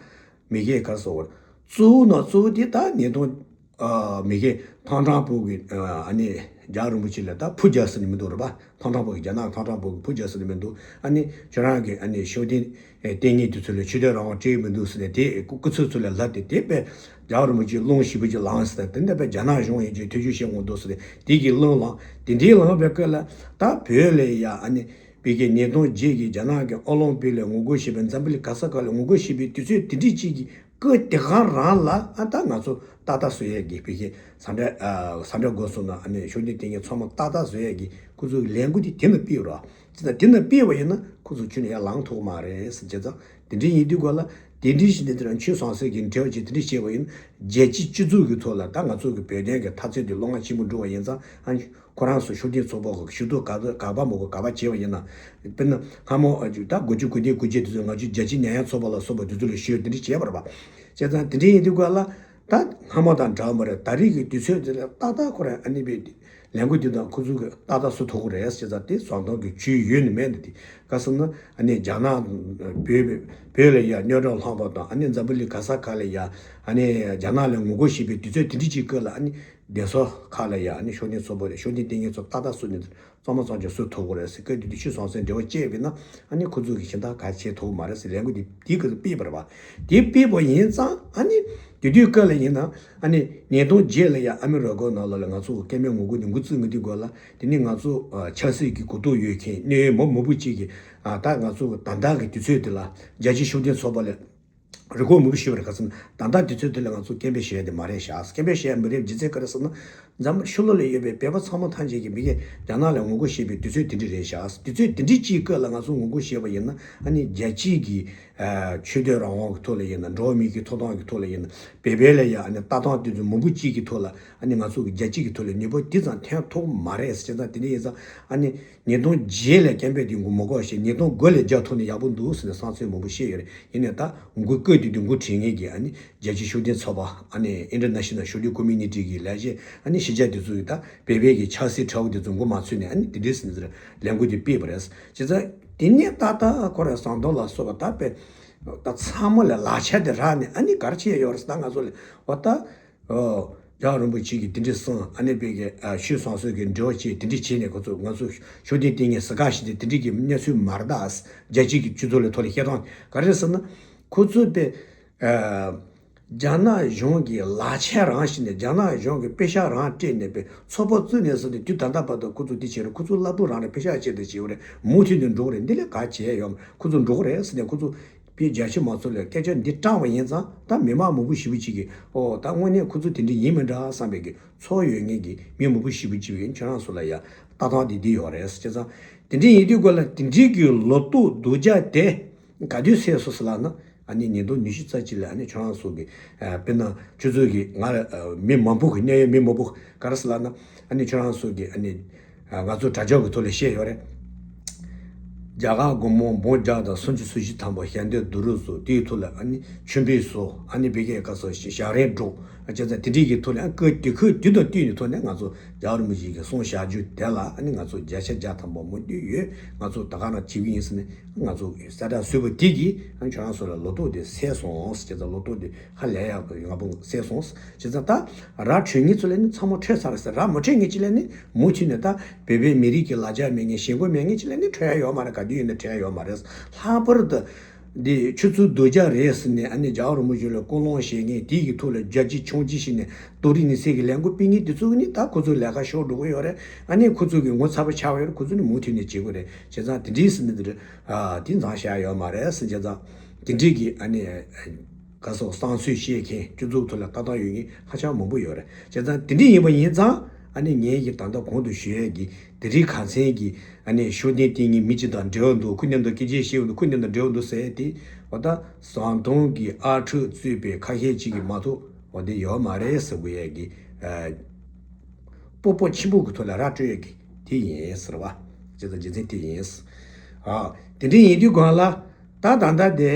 མི་སྒེར་ག་རེ་ཟེར་བར་གཙོ་བོ་ན་གཙོ་བོ་དེ་ད་ཉིས་སྟོང་། ཨ། མི་སྒེར་ཐང་ཀྲང་པོ་གི་ཨ་ནི་རྒྱལ་བ་རིན་པོ་ཆེ་ལ་ད་ཕུ་རྒྱལ་ཟེར་ནས་མི་འདུག་རེད་པ། ཐང་ཀྲང་པོ་གི་རྒྱ་ནག་ཐང་ཀྲང་པོ་གི་ཕུ་རྒྱལ་ཟེར་ནས་མི་འདུག་ཨ་ནི་ཁྱོད་རང་གི་ཨ་ནི་ཤུགས་ལྡན་ལྟས་ངན་དེ་ཚོ་ལ་ཆོས་དད་རང་དབང་སྤྲད་མི་འདུག་ཟེར་ནས་དེ་སྐུ་ཚབ་ཚོ་ལ་ལབ་སྟེ་དེ་པས་རྒྱལ་བ་རིན་པོ་ཆེ་རླུང་ཞེ་པོ་ཅིག་ལངས་ཟེར། དེ་འདྲ་པས་རྒྱ་ནག་གཞུང་ཡིན་གྱི་ཐེ་བྱུས་བྱེད་དགོས་འདུག་ཟེར་ནས་དེ་གི་རླུང་ལངས། དེ་འདྲའི་ལངས་པའི་སྐབས་ལ་ད་བོད་ལ་ཡ་ཨ་ནི་བོད་ཀྱི་ཉིས་སྟོང་བརྒྱད་ཀྱི་རྒྱ་ནག་གི་ཨོ་ལོང་པིག་ལ་ངོ་རྒོལ་བྱེད་པའི་འཛམ་བུ་གླིང་ག་ས་ག་ལ་ངོ་རྒོལ་བྱེད་པའི་དུས་ཚོད་དེ་འདྲའི་ཅིག་གི་སྐབས་དེ་ག་རང་ལ་ཨ་ད་ང་ཚོ་ཏག་ཏག་བཟོ་ཡས་ཀྱི་བོད་ཀྱི་ས་འབྲས་ཨ་ས་འབྲས་དགོན་སོགས་ན་ཨ་ནི་ཤུགས་ལྡན་ལྟས་ངན་ཚང་མ་ཏག་ཏག་བཟོ་ཡས་ཀྱི་ཁོ་ཚོ་གི་ལས་འགུལ་དེ་དེ་ན་སྤེལ་རོགས། ཅི་ལྟར་དེ་ན་སྤེལ་བ་ཡིན་ན་ཁོ་ཚོ་ཁྱོན་ནས་ཡར་ལངས་ཐུབ་ཀྱི་མ་རེད་ཟེར། བྱས་ཙང་དེ་འདྲའི་ཡིན་དུས་སྐབས་ལ་དེ་འདྲའི་ཞིག་འདི་ཚོ་ཆོས་ཟང་ཟིང་གི་འབྲེལ་བ་ཅིག་དེ་འདྲ་བྱས་པ་ཡིན་ན་རྒྱལ་སྤྱིའི་སྤྱི་ཚོགས་ཀྱི་ཐོག་ལ་ད་ང་ཚོ་གི་བོད་དོན་གྱི་འཐབ་རྩོད་དེ་བློ་མང་ཆེན་པོ་འགྲོ་བ་ཡིན་ཙང་ཨ་ནི། ཁོ་རང་ཚོ་ཤུགས་ལྡན་ཚོགས་པ་གི་ཞུ་གཏུག་ག་ག་པ་མོ་གི་ག་པ་བྱས་པ་ཡིན་ན། དཔེར་ན་སྔ་མོ་ཨ་ཅུ་ད་དགུ་བཅུ་གོ་བདུན་གོ་བརྒྱད་དེ་ཚོ་ང་ཚོའི་རྒྱལ་སྤྱིའི་ཉེས་ཡངས་ཚོགས་པ་ལ་སོགས་པ་དེ་ཚོ་ལ་ཞུས་དེ་འདྲ་བྱས་པ་རེད་པ། བྱས་ཙང་དེ་འདྲ་ཡིན་དུས་སྐབས་ལ་ད་སྔ་མོ་དང་འདྲ་བ་མ་རེད། ད་རེས་ཀྱི་དུས་ཚོད་དེ་ལ་ཏག་ཏག་ཁོ་རང་ཨ་ནི་པའི་ལས་འགུལ་དེ་དང་ཁོ་ཚོ་གི་ཏག་ཏག་བཟོ་ཐུབ་ཀྱི་རེད། བྱས་ཙང་དེ་བཟང་སྟོན་གྱི་ཇུས་ཡོད་ནི་མེད་ནི་དེ་ག་ཟེར་ན་ཨ་ནི་རྒྱ་ནག་བོད་བོད་ལ་ཡ་རྙོག་དྲ་ལྷག་པ་དང་ཨ་ནི་འཛམ་བུ་གླིང་ག་ས་ག་ལ་ཡ་ཨ་ནི་རྒྱ་ནག་ལ་ངོ་རྒོལ་བྱེད་པའི་དུས་ཚོད་དེ་འདྲ་ཅིག་སྐབས་ལ་ཨ་ནི། སྡེ་ཚོགས་ཁག་ལ་ཡ་ཨ་ནི་ཤུགས་ལྡན་ཚོགས་པ་རེད། ཤུགས་ལྡན་ལྟས་ངན་ཚོ་ཏག་ཏག་བཟོས་ནས་གཙང་མ་གཙང་རྐྱང་བཟོ་ཐུབ་ཀྱི་རེད་ཟེར་སྐད་དེ་དུས་ཆོས་ཟང་ཟིང་འབྲེལ་བ་བཅད་པས་ན་ཨ་ནི་ཁོ་ཚོ་གི་གཞན་དག་ག་བྱེད་ཐུབ་མ་རེད་ཟེར་ལས་འགུལ་འདི་དེའི་སྐབས་སུ་སྤེལ་བ་རེད་པ། དེ་སྤེལ་བ་ཡིན་ཙང་ཨ་ནི་དེ་དུས་སྐབས་ལ་ཡིན་ན་ཨ་ནི་ཉིས་སྟོང་བརྒྱད་ལ་ཡ་ཨ་མི་རི་ཀའི་ནང་ལོགས་ལ་ང་ཚོ་གི་སྐད་འབོད་ངོ་རྒོལ་འདི་འགོ་བཙུགས་ངེས་དུས་སྐབས་ལ་དེ་ནི་ང་ཚོ་ཆབ་སྲིད་ཀྱི་གོ་རྟོགས་ཡོད་མཁན་གནད་ཡོད་མི་མང་པོ་ཅིག་གིས་ད་ང་ཚོ་གི་ད་ལྟ་གི་དུས་ཚོད་འདི་ལ་རྒྱལ་སྤྱིའི་ཤུགས་ལྡན་ཚོགས་པ་ལ། རེ་སྐུལ་མང་པོ་ཞུས་པ་རེད། ག་ཟེར་ན་ད་ལྟ་དུས་ཚོད་འདི་ལ་ང་ཚོ་སྐད་འབོད་བྱེད་ཡ་དེ་མ་རེད་ཤག་སྐད་འབོད་བྱེད་ཡ་མི་རེད། རྒྱུ་མཚན་ག་རེ་ཟེར་ན་འཛམ་ཕྱི་ལོགས་ལ་ཡོད་པའི་བོད་པ་ཚང་མ་ཐམས་ཅད་ཀྱིས་མི་སྒེར་རྒྱ་ནག་ལ་ངོ་རྒོལ་བྱེད་པའི་དུས་ཚོད་དེ་འདྲ་རེད་ཤག་དུས་ཚོད་དེ་འདྲའི་ཅིག་སྐབས་ལ་ང་ཚོ་ངོ་རྒོལ་བྱེད་པ་ཡིན་ན་ཨ་ནི་རྒྱལ་སྤྱིའི་གི་ཆོས་དད་རང་དབང་གི་ཐོག་ལ་ཡིན་ན་འགྲོ་བ་མིའི་གི་ཐོབ་ཐང་གི་ཐོག་ལ་ཡིན་ན་བོད་པའི་ལ་ཡ་ཨ་ནི་ལྟ་སྟངས་དེ་ཚོ་མང་པོ་ཅིག་གི་ཐོག་ལ་ཨ་ནི་ང་ཚོ་གི་རྒྱལ་སྤྱི་གི་ཐོག་ལ་ནུས་པ་དེ་ཙམ་ཐོན་ཐུབ་མ་རེད། བྱས་ཙང་དེ་འདྲ་ཡིན་ཙང་ཨ་ནི། ཉིས་སྟོང་བརྒྱད་ལ་སྐད་འབོད་དེ་འགོ་མ་འགོ་ཞེས་ཉིས་སྟོང་དགུ་ལ་རྒྱག་ཐུབ་ན་ཡག་པོ་འདུག་ཟེར་ནས་བསམ་ཚུལ་མང་པོ་བཤད་ཡོད་རེད། ཡིན་ནའི་ད་འགོ་བཀོད་དེ་དུས་འགོ་ཁྲིད་མཁན་གྱི་ཨ་ནི་རྒྱལ་སྤྱིའི་ཤུགས་ལྡན་ཚོགས་པ་ཨ་ནི་International Shulin Community གི་ལས་བྱེད་ཨ་ནི་གཞི་རྒྱ་དེ་ཚོ་གིས་ད་བོད་པའི་གི་ཆབ་སྲིད་ཁྲ་བོ་དེ་ཚོ་འགོ་མ་ཚུད་ནས་ཨ་ནི་དེ་འདྲས་ཟེར་ནས་ལས་འགུལ་དེ་སྤེལ་བ་རེད། བྱས་ཙང་དེ་ནས་ཏག་ཏག་ཁོ་རང་ཟམ་གདོང་ལ་སོགས་པ་ད་དཔེ་ད་ཚང་མ་ལ་ལག་ཆ་དེ་རག་ནས་ཨ་ནི་ག་རེ་བྱས་ཡོད་རེད་ཟེར་ན་ང་ཚོ་ལ་འོ་ད། ཨོ། རྒྱལ་བ་རིན་པོ་ཆེ་གིས་དེ་འདྲས་གསུངས། ཨ་ནི་བོད་ཀྱི་ཨ་ཆོས་ཟང་ཟིང་གི་འབྲེལ་བ་བྱས་དེ་འདྲས་བྱས་ནས་ཁོ་ཚོ་ང་ཚོ་ཤུགས་ལྡན་ལྟས་ངན་ཟེར་ག་ཞིག་དེ་དེ་འདྲས་ཀྱི་གནས་ཚུལ་མ་རེད་ད། རྒྱལ་སྤྱི་གི་སྤྱི་ཚོགས་ལ་ཐོག་ལ་བཤད་སྟངས་ག་རེ་ཟེར་ན། ཁོ་ཚོས་དཔེ་ཨ་རྒྱ་ནག་གཞུང་གི་ལག་ཆ་རང་བྱས་ནས་རྒྱ་ནག་གཞུང་གི་པེ་ཤག་རང་སྤྲད་ནས་དཔེ་ཚོགས་པ་བཙུགས་ནས་ཟེར་ཏེ་དུས་ད་ལྟ་བར་དུ་ཁོ་ཚོ་དེ་བྱས་རེད། ཁོ་ཚོ་བླ་སྤུ་རང་རེད། པེ་ཤག་ཆེད་དུ་བྱས་པ་རེད། མུ་མཐུད་ནས་འགྲོ་གི་རེད། འདི་ལས་ག་བྱས་ཡོད་མ་རེད། ཁོ་ཚོ་འགྲོ་གི་རེད་ཟེར་ནས་ཁོ་ཚོ། བོད་རྒྱ་ཆེ་མང་ཚོགས་ལ་སྐད་ཆ་འདི་བཀྲམ་པ་ཡིན་ཙང་ད་མི་མང་མང་པོ་ཞེ་པོ་ཅིག་གིས་ཨོ་ད་དངོས་གནས་ཁོ་ཚོ་དེ་འདྲ་ཡིན་མིན་འདྲ་བསམ་པའི་གི་ཚོར་ཡོད་མཁན་གྱི་མི་མང་པོ་ཞེ་པོ་ཅིག་གིས་ཁྱོད་རང་ཚོ་ལ་ཡ་ལྟ་སྟངས་འདི་འདི་ཡོད་རེད། བྱས་ཙང་དེ་འདྲ་ཡིན་དུས་སྐབས་ལ་དེ་འདྲའི་གི་ལོ་ཏོག་སྡུག་ཅག་དེ་ག་དུས་ཟད་སོང་ཟེར་ལབ་ན་ཨ་ནི་ཉིས་སྟོང་ཉི་ཤུ་རྩ་གཅིག་ལ་ཨ་ནི་ཁྱོད་རང་ཚོ་གི་དཔེར་ན་ཁྱོད་ཚོ་གི་ང་མི་མང་པོ་གི་གནད་ཡོད་མི་མང་པོ་ག་རེ་ཟེར་ལབ་ན་ཨ་ནི་ཁྱོད་རང་ཚོ་གི་ཨ་ནི། ང་ཚོ་དྲ་རྒྱ་གི་ཐོག་ལ་བཤད་ཡོད་རེད། རྒྱ་གར་སྒོར་མོ་འབུམ་བརྒྱ་དང་སུམ་ཅུ་སོ་བཞི་ཐམ་པ་ཞལ་འདེབས་བསྡུ་རུབ་བཟོ། དེའི་ཐོག་ལ་ཨ་ནི་མཆོད་འབུལ་བཟོ། ཨ་ནི་བི་ཀའི་སྐབས་སུ་ཞག་རལ་སྒྲོག་བྱས་ཙང་དེ་འདྲའི་གི་ཐོག་ལ་ཨ་སྐབས་དེ་ཁོས་དུས་དང་བསྟུན་ནས་ཐོག་ནས་ང་ཚོ་རྒྱལ་བ་རིན་པོ་ཆེ་གི་གསུང་བཤད་རྒྱུ་དེ་ལ་ཨ་ནི་ང་ཚོ་བརྒྱ་ཆ་བརྒྱ་ཐམ་པ་མོས་མཐུན་ཡོད། ང་ཚོ་ད་ག་རང་བྱེད་ཀྱི་ཡིན་ཟེར་ནས་ང་ཚོ་གསལ་བསྒྲགས་བཟོས་པ་དེ་གིས་ཨ་ནི་ཁྱོད་རང་ཚོ་ལ་ལོ་ཏོག་དེ་ཟད་སོང་ཟེར། བྱས་ཙང་ལོ་ཏོག་དེ་ཧ་ལས་ཡག་གི་ང་པོ་ཟད་སོང་། བྱས་ཙང་ད་ར་འཕྲོད་མཁན་ཚོ་ལ་ནི་ཚང་མ་འཕྲོད་ཚར་ཟེར། ར་མ་འཕྲོད་མཁན་ཅིག་ལ་ནི་མུ་མཐུད་ནས་ད་བོད་པའི་མི་རིགས་ཀྱི་ལག་ཆ་མེད་མཁན་ཞེན་ཁོག་མེད་མཁན་ཅིག་ལ་ནི་འཕྲོད་ཡ་ཡོད་མ་རེད། ག་དུས་ཡིན་ན་འཕྲོད་ཡ་ཡོད་མ་རེད། ལྷག་པར་དུ་འདི་ཆུ་ཚོད་སྡུག་ཅག་རེད་ཟེར་ནས་ཨ་ནི་རྒྱལ་བ་རིན་པོ་ཆེ་ལ་སྐུ་སློང་བཞེས་མཁན་དེའི་གི་ཐོག་ལ་རྒྱ་ཆེ་ཆུང་ཆེ་ཞིག་ནས་དོ་རིག་ནི་སེ་གི་ལས་འགུལ་སྤེལ་མཁན་དེ་ཚོ་གི་ནི་ད་ཁོ་ཚོའི་ལས་ཀ་ཤོར་འགྲོ་གི་ཡོད་རེད། ཨ་ནི་ཁོ་ཚོ་གི་ངོ་ཚ་པོ་ཆགས་པ་ཡོད་རེད། ཁོ་ཚོ་ནི་མུ་མཐུད་ནས་བྱེད་དགོས་རེད། བྱས་ཙང་དེ་འདྲའི་ཟེར་ནི་དེ་རེད། ཨ་དེ་འཛིན་བྱ་ཡ་ཡོད་མ་རེད་ཟེར། བྱས་ཙང་དེ་འདྲའི་གི་ཨ་ནི། ག་སོགས་བསམ་ཚུལ་བཤད་མཁན་སྤྱི་ཚོགས་ཐོག་ལ་ལྟ་སྟངས་ཡོད་མཁན་ཧ་ཅང་མང་པོ་ཡོད་རེད། བྱས་ཙང་དེ་འདྲ་ཡིན་པ་ཡིན་ཙང་ཨ་ནི་ངས་ཀྱི་ད་ལྟ་གོང་དུ་ཞུ་ཡས་ཀྱི་དེ་རིང་ཁ་སང་གི་ཨ་ནི་ཤུགས་ལྡན་ལྟས་ངན་མི་གཅིག་དང་འབྲེལ་བ་འདུག་ཁོ་མཉམ་དུ་སྐད་ཆ་བཤད་འདུག་ཁོ་མཉམ་དུ་འབྲེལ་བ་འདུག་ཟེར་ཏེ་འོ་ད་ཟམ་གདོང་གི་ཨ་ཕྲུག་གཙོས་པའི་ཁ་ཤས་ཅིག་གིས་མ་གཏོགས་འོ་དེ་ཡོད་མ་རེད་ཟེར་དགོས་ཡས་ཀྱི་སྤོབས་པ་ཆེན་པོ་གི་ཐོག་ལ་ར་སྤྲོད་ཡས་ཀྱི་དེ་ཡིན་ཟེར་བ། བྱས་ཙང་རྒྱུ་མཚན་དེ་ཡིན། ཨ་དེ་འདྲ་ཡིན་དུས་སྒང་ལ། ད་ད་ལྟ་དེ་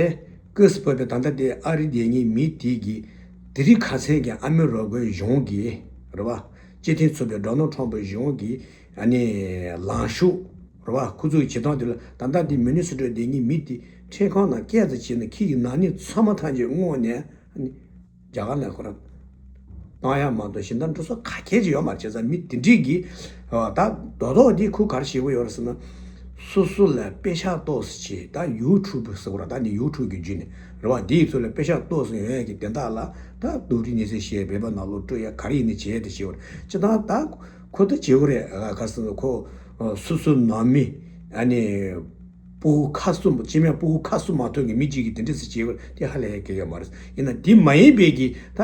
ཀོས་བོད་པའི་ད་ལྟ་དེ་ཨ་རི་དེ་ཉིད་མི་དེ་གི་དེ་རིང་ཁ་སང་གི་ཨ་མི་རི་ཀའི་གཞུང་གི་རེད་བ། སྤྱི་མཐུན་ཚོགས་པའི་ཌོ་ནལ་ཊམ་པའི་གཞུང་གི་ཨ་ནི་ལངས་ཕྱོགས་རེད་བ། ཁོ་ཚོའི་བྱེད་སྟངས་དེ་ལ་ད་ལྟ་དེ་མི་ནི་སོ་ཊ་དེ་ཉིད་མི་དེ་ཁྲིམས་ཁང་ནང་སྐད་ཆ་བྱས་ན་ཁྱི་ཡི་ནག་ཉེས་ཚང་མ་ཐམས་ཅད་སྔོག་ནས་ཨ་ནི། རྒྱ་གར་ནས་ཁོ་རང་བཏང་ཡག་མ་གཏོགས་གཞན་དག་འགྲོ་ས་ག་གེ་ཅིག་ཡོད་མ་རེད། བྱས་ཙང་མི་དེ་འདྲས་ཀྱིས་ད་རྡོག་རྡོག་འདི་ཁོ་ག་རེ་བྱེད་ཀྱི་ཡོད་རེད་ཟེར་ན། སོ་སོ་ལ་པེ་ཤག་ཏོག་ཙམ་བྱས་ད་ཡུ་ཊུབ་ཟེར་བ་ར་ད་ནི་ཡུ་ཊུབ་ཀྱི་བརྒྱུད་ནས་རེད་བ། འདིའི་ཚོ་ལ་པེ་ཤག་ཏོག་ཙམ་ཡོད་ཡག་གི་དེ་དག་ལ་ད་སྡུག་རུས་ཉེས་ཚད་བཤད་བོད་པ་ནང་ལོགས་སྤྲོད་ཡག་ག་རེ་ཡིན་ནའི་བྱས་ཏེ་བྱེད་བ་རེད། སྤྱིར་བཏང་ད་ཁོ་ད་བྱེད་དགོས་རེད། ག་ཟེར་ན་ཁོ་སོ་སོ་ནང་མི་ཨ་ནི། སྤུ་གུ་ཁ་གསུམ་སྤྱི་མིང་སྤུ་གུ་ཁ་གསུམ་མ་ཐོན་གྱི་མི་གཅིག་གིས་དེ་འདྲ་ཟེར་བྱས་པ་དེ་ཧ་ལས་ཡ་གི་ཡོད་མ་རེད། ཡིན་ན་དེ་མ་ཡིན་པའི་གི་ད་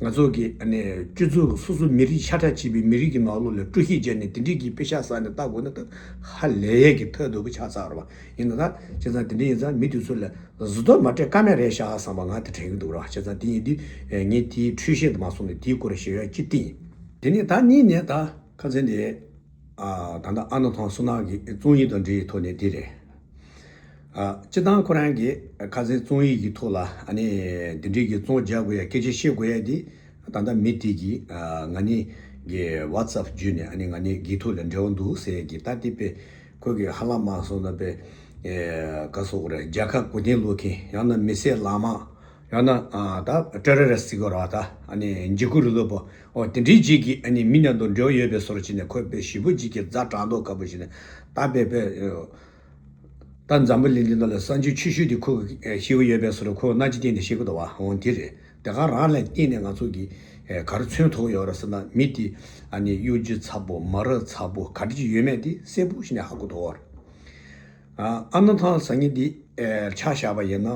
ང་ཚོ་གི་ཨ་ནི་སྤྱི་ཚོགས་སོ་སོ་མི་རིགས་ཤ་ཁྲག་གཅིག་པའི་མི་རིགས་ཀྱི་ནང་ལོགས་ལ་དཀྲུག་ཤིང་བརྒྱབ་ནས་དེ་འདྲའི་གི་པེ་ཤག་ཟ་ནས་ལྟ་དགོས་ན་ད་ཧ་ལས་ཡ་གི་ཐབས་སྡུག་པོ་ཆགས་ཚར་རེད་བ། ཡིན་ན་ད་བྱས་ཙང་དེ་འདྲ་ཡིན་ཙང་མི་དེ་ཚོ་ལ་གཟུ་དོག་མ་སྤྲད་ཀ་མེད་རེད་ཤག་བསམ་པ་ང་དེ་དྲན་གི་འདུག་རེད་བ། བྱས་ཙང་དེ་ཡིན་དུས་ངས་དེའི་འཕྲོས་བཤད་དུ་མ་སོང་ནས་དེའི་སྐོར་ཞུ་ཡ་གཅིག་དེ་ཡིན། དེ་ནས་ད་གཉིས་ནས་ད། ཁ་སང་དེ། ཨ་ད་ལྟ་ཨ་ན་ཐང་བསོད་ནམས་ཀྱི་རྩོམ་ཡིག་དང་འབྲེལ་བའི་ཐོག་ནས་དེ་རེད། ཨ་སྤྱིར་བཏང་ཁོ་རང་གིས་ཁ་སང་རྩོམ་ཡིག་གི་ཐོག་ལ་ཨ་ནི་དེ་འདྲའི་གི་རྩོམ་རྒྱག་དགོས་ཡ་སྐད་ཆ་བཤད་དགོས་ཡ་དེ་ད་ལྟ་མི་དེ་གིས་ཨ་ང་ནི་གི་ཝ་ཊི་སེབ་བརྒྱུད་ནས་ཨ་ནི་ང་ནི་གི་ཐོག་ལ་འབྲེལ་བ་འདུག་ཟེར་ཡ་གི་ད་དེ་དཔེ་ཁོ་གི་ཧ་ལམ་མ་སོང་ན་དཔེ་ག་སོག་རེད། རྒྱལ་ཁབ་གོ་དན་ལོག་མཁན་ཡང་ན་མི་སེར་ལག་དམར། ཡང་ན་ཨ་ད་ཊེ་རོ་རི་སི་ཊི་ཟེར་དགོས་རེད་བ། ད་ཨ་ནི་འཇིགས་སྐུལ་རིང་ལུགས་པ་ཨོ་དེ་འདྲའི་ཅིག་གིས་ཨ་ནི་མི་མཉམ་དུ་འབྲེལ་བ་ཡོད་པའི་བཟོ་འདྲ་བྱས་ནས་ཁོས་དཔེ་ཞེ་པོ་ཅིག་གི་ཛ་དྲག་མདོག་དཀར་པོ་བྱས་ནས་ད་དཔེ་དཔེ་ད་འཛམ་བུ་གླིང་འདི་ནང་ལ་གསར་འགྱུར་ཆེ་ཤོས་དེ་ཁོ་གིས་ཤེས་ཀྱི་ཡོད་པའི་བཟོ་འདྲ་ཁོ་སྣ་ལྕེ་བསྟན་ནས་བཤད་ཀྱི་འདུག་བ། འོ་དེ་རེད། དེ་ག་རང་ལ་བརྟེན་ནས་ང་ཚོ་གིས་ག་རེ་མཚོན་ཐུབ་ཡོད་རེད་ཟེར་ན་མི་དེ་ཨ་ནི་གཡོ་སྒྱུ་ཚ་པོ་མ་རབས་ཚ་པོ་ག་འདྲ་ཅིག་ཡོད་མེད་དེ་གསལ་པོ་ཞིག་ནས་ཧ་གོ་ཐུབ་ཡོད་རེད། ཨ་ཨ་ན་ཐང་ཟེར་མཁན་འདི་ཨེ་ཆ་བཞག་པ་ཡིན་ན།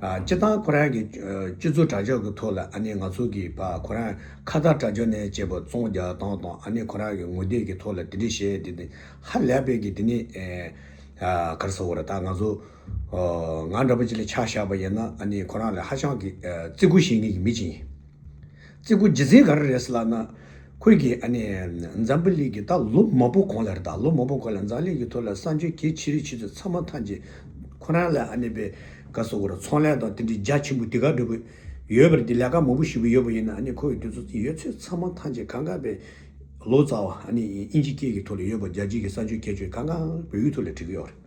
ཨ་སྤྱིར་བཏང་ཁོ་རང་གི་ཨ་སྤྱི་ཚོགས་དྲ་རྒྱ་གི་ཐོག་ལ་ཨ་ནི་ང་ཚོ་གི་ཕ་ཁོ་རང་ཁ་བརྡ་དྲ་རྒྱ་ནས་བྱས་པ་རྩོམ་རྒྱག་སྟངས་དང་ཨ་ནི་ཁོ་རང་གི་ངོ་དེབ་ཀྱི་ཐོག་ལ་དེ་འདྲ་བཤད་དེ་ནི་ཧ་ལས་པའི་གི་དེ་ནི་ཨེ་ཨ་ག་རེ་ཟེར་དགོས་རེད། ད་ང་ཚོ་ཨ་ང་འདྲ་པོ་ཅིག་ལ་ཆ་བཞག་པ་ཡིན་ན་ཨ་ནི་ཁོ་རང་ལ་ཧ་ཅང་གི་ཨ་བརྩི་བཀུར་བྱེད་མཁན་གྱི་མི་ཅིག་ཡིན། བརྩི་བཀུར་རྒྱུ་མཚན་ག་རེ་རེད་ཟེར་ལབ་ན། ཁོས་ཀྱིས་ཨ་ནི་འཛམ་བུ་གླིང་གི་ད་ལོ་མང་པོ་གོང་ལ་རེད། ད་ལོ་མང་པོ་གོང་ལ་འཛམ་གླིང་གི་ཐོག་ལ་གསར་འགྱུར་གལ་ཆེ་རིགས་ཆེ་ཚོད་ཚང་མ་ཐམས་ཅད་ཁོ་རང་ལ་ཨ་ནི་པའི་ག་སོག་གོ་ར་ཚོང་ལས་དང་དེ་འདྲའི་རྒྱ་ཆེན་པོ་དེ་ག་འདྲ་པོ་ཡོད་པ་རེད། དེ་ལས་ཀ་མང་པོ་ཞེ་པོ་ཡོད་པ་ཡིན་ན་ཨ་ནི་ཁོ་ཡི་དུས་ཚོད་ཡོད་ཚད་ཚང་མ་ཐམས་ཅད་གང་ག་པའི་ལོ་ཙཱ་བ་ཨ་ནི་དབྱིན་ཇི་སྐད་ཀྱི་ཐོག་ལ་ཡོད་པ་རྒྱལ་སྤྱིའི་གི་གསར་འགྱུར་གལ་ཆེ་གང་ག་བོད་ཡིག་ཐོག་ལ་བྲིས་ཀྱི་ཡོད་རེད།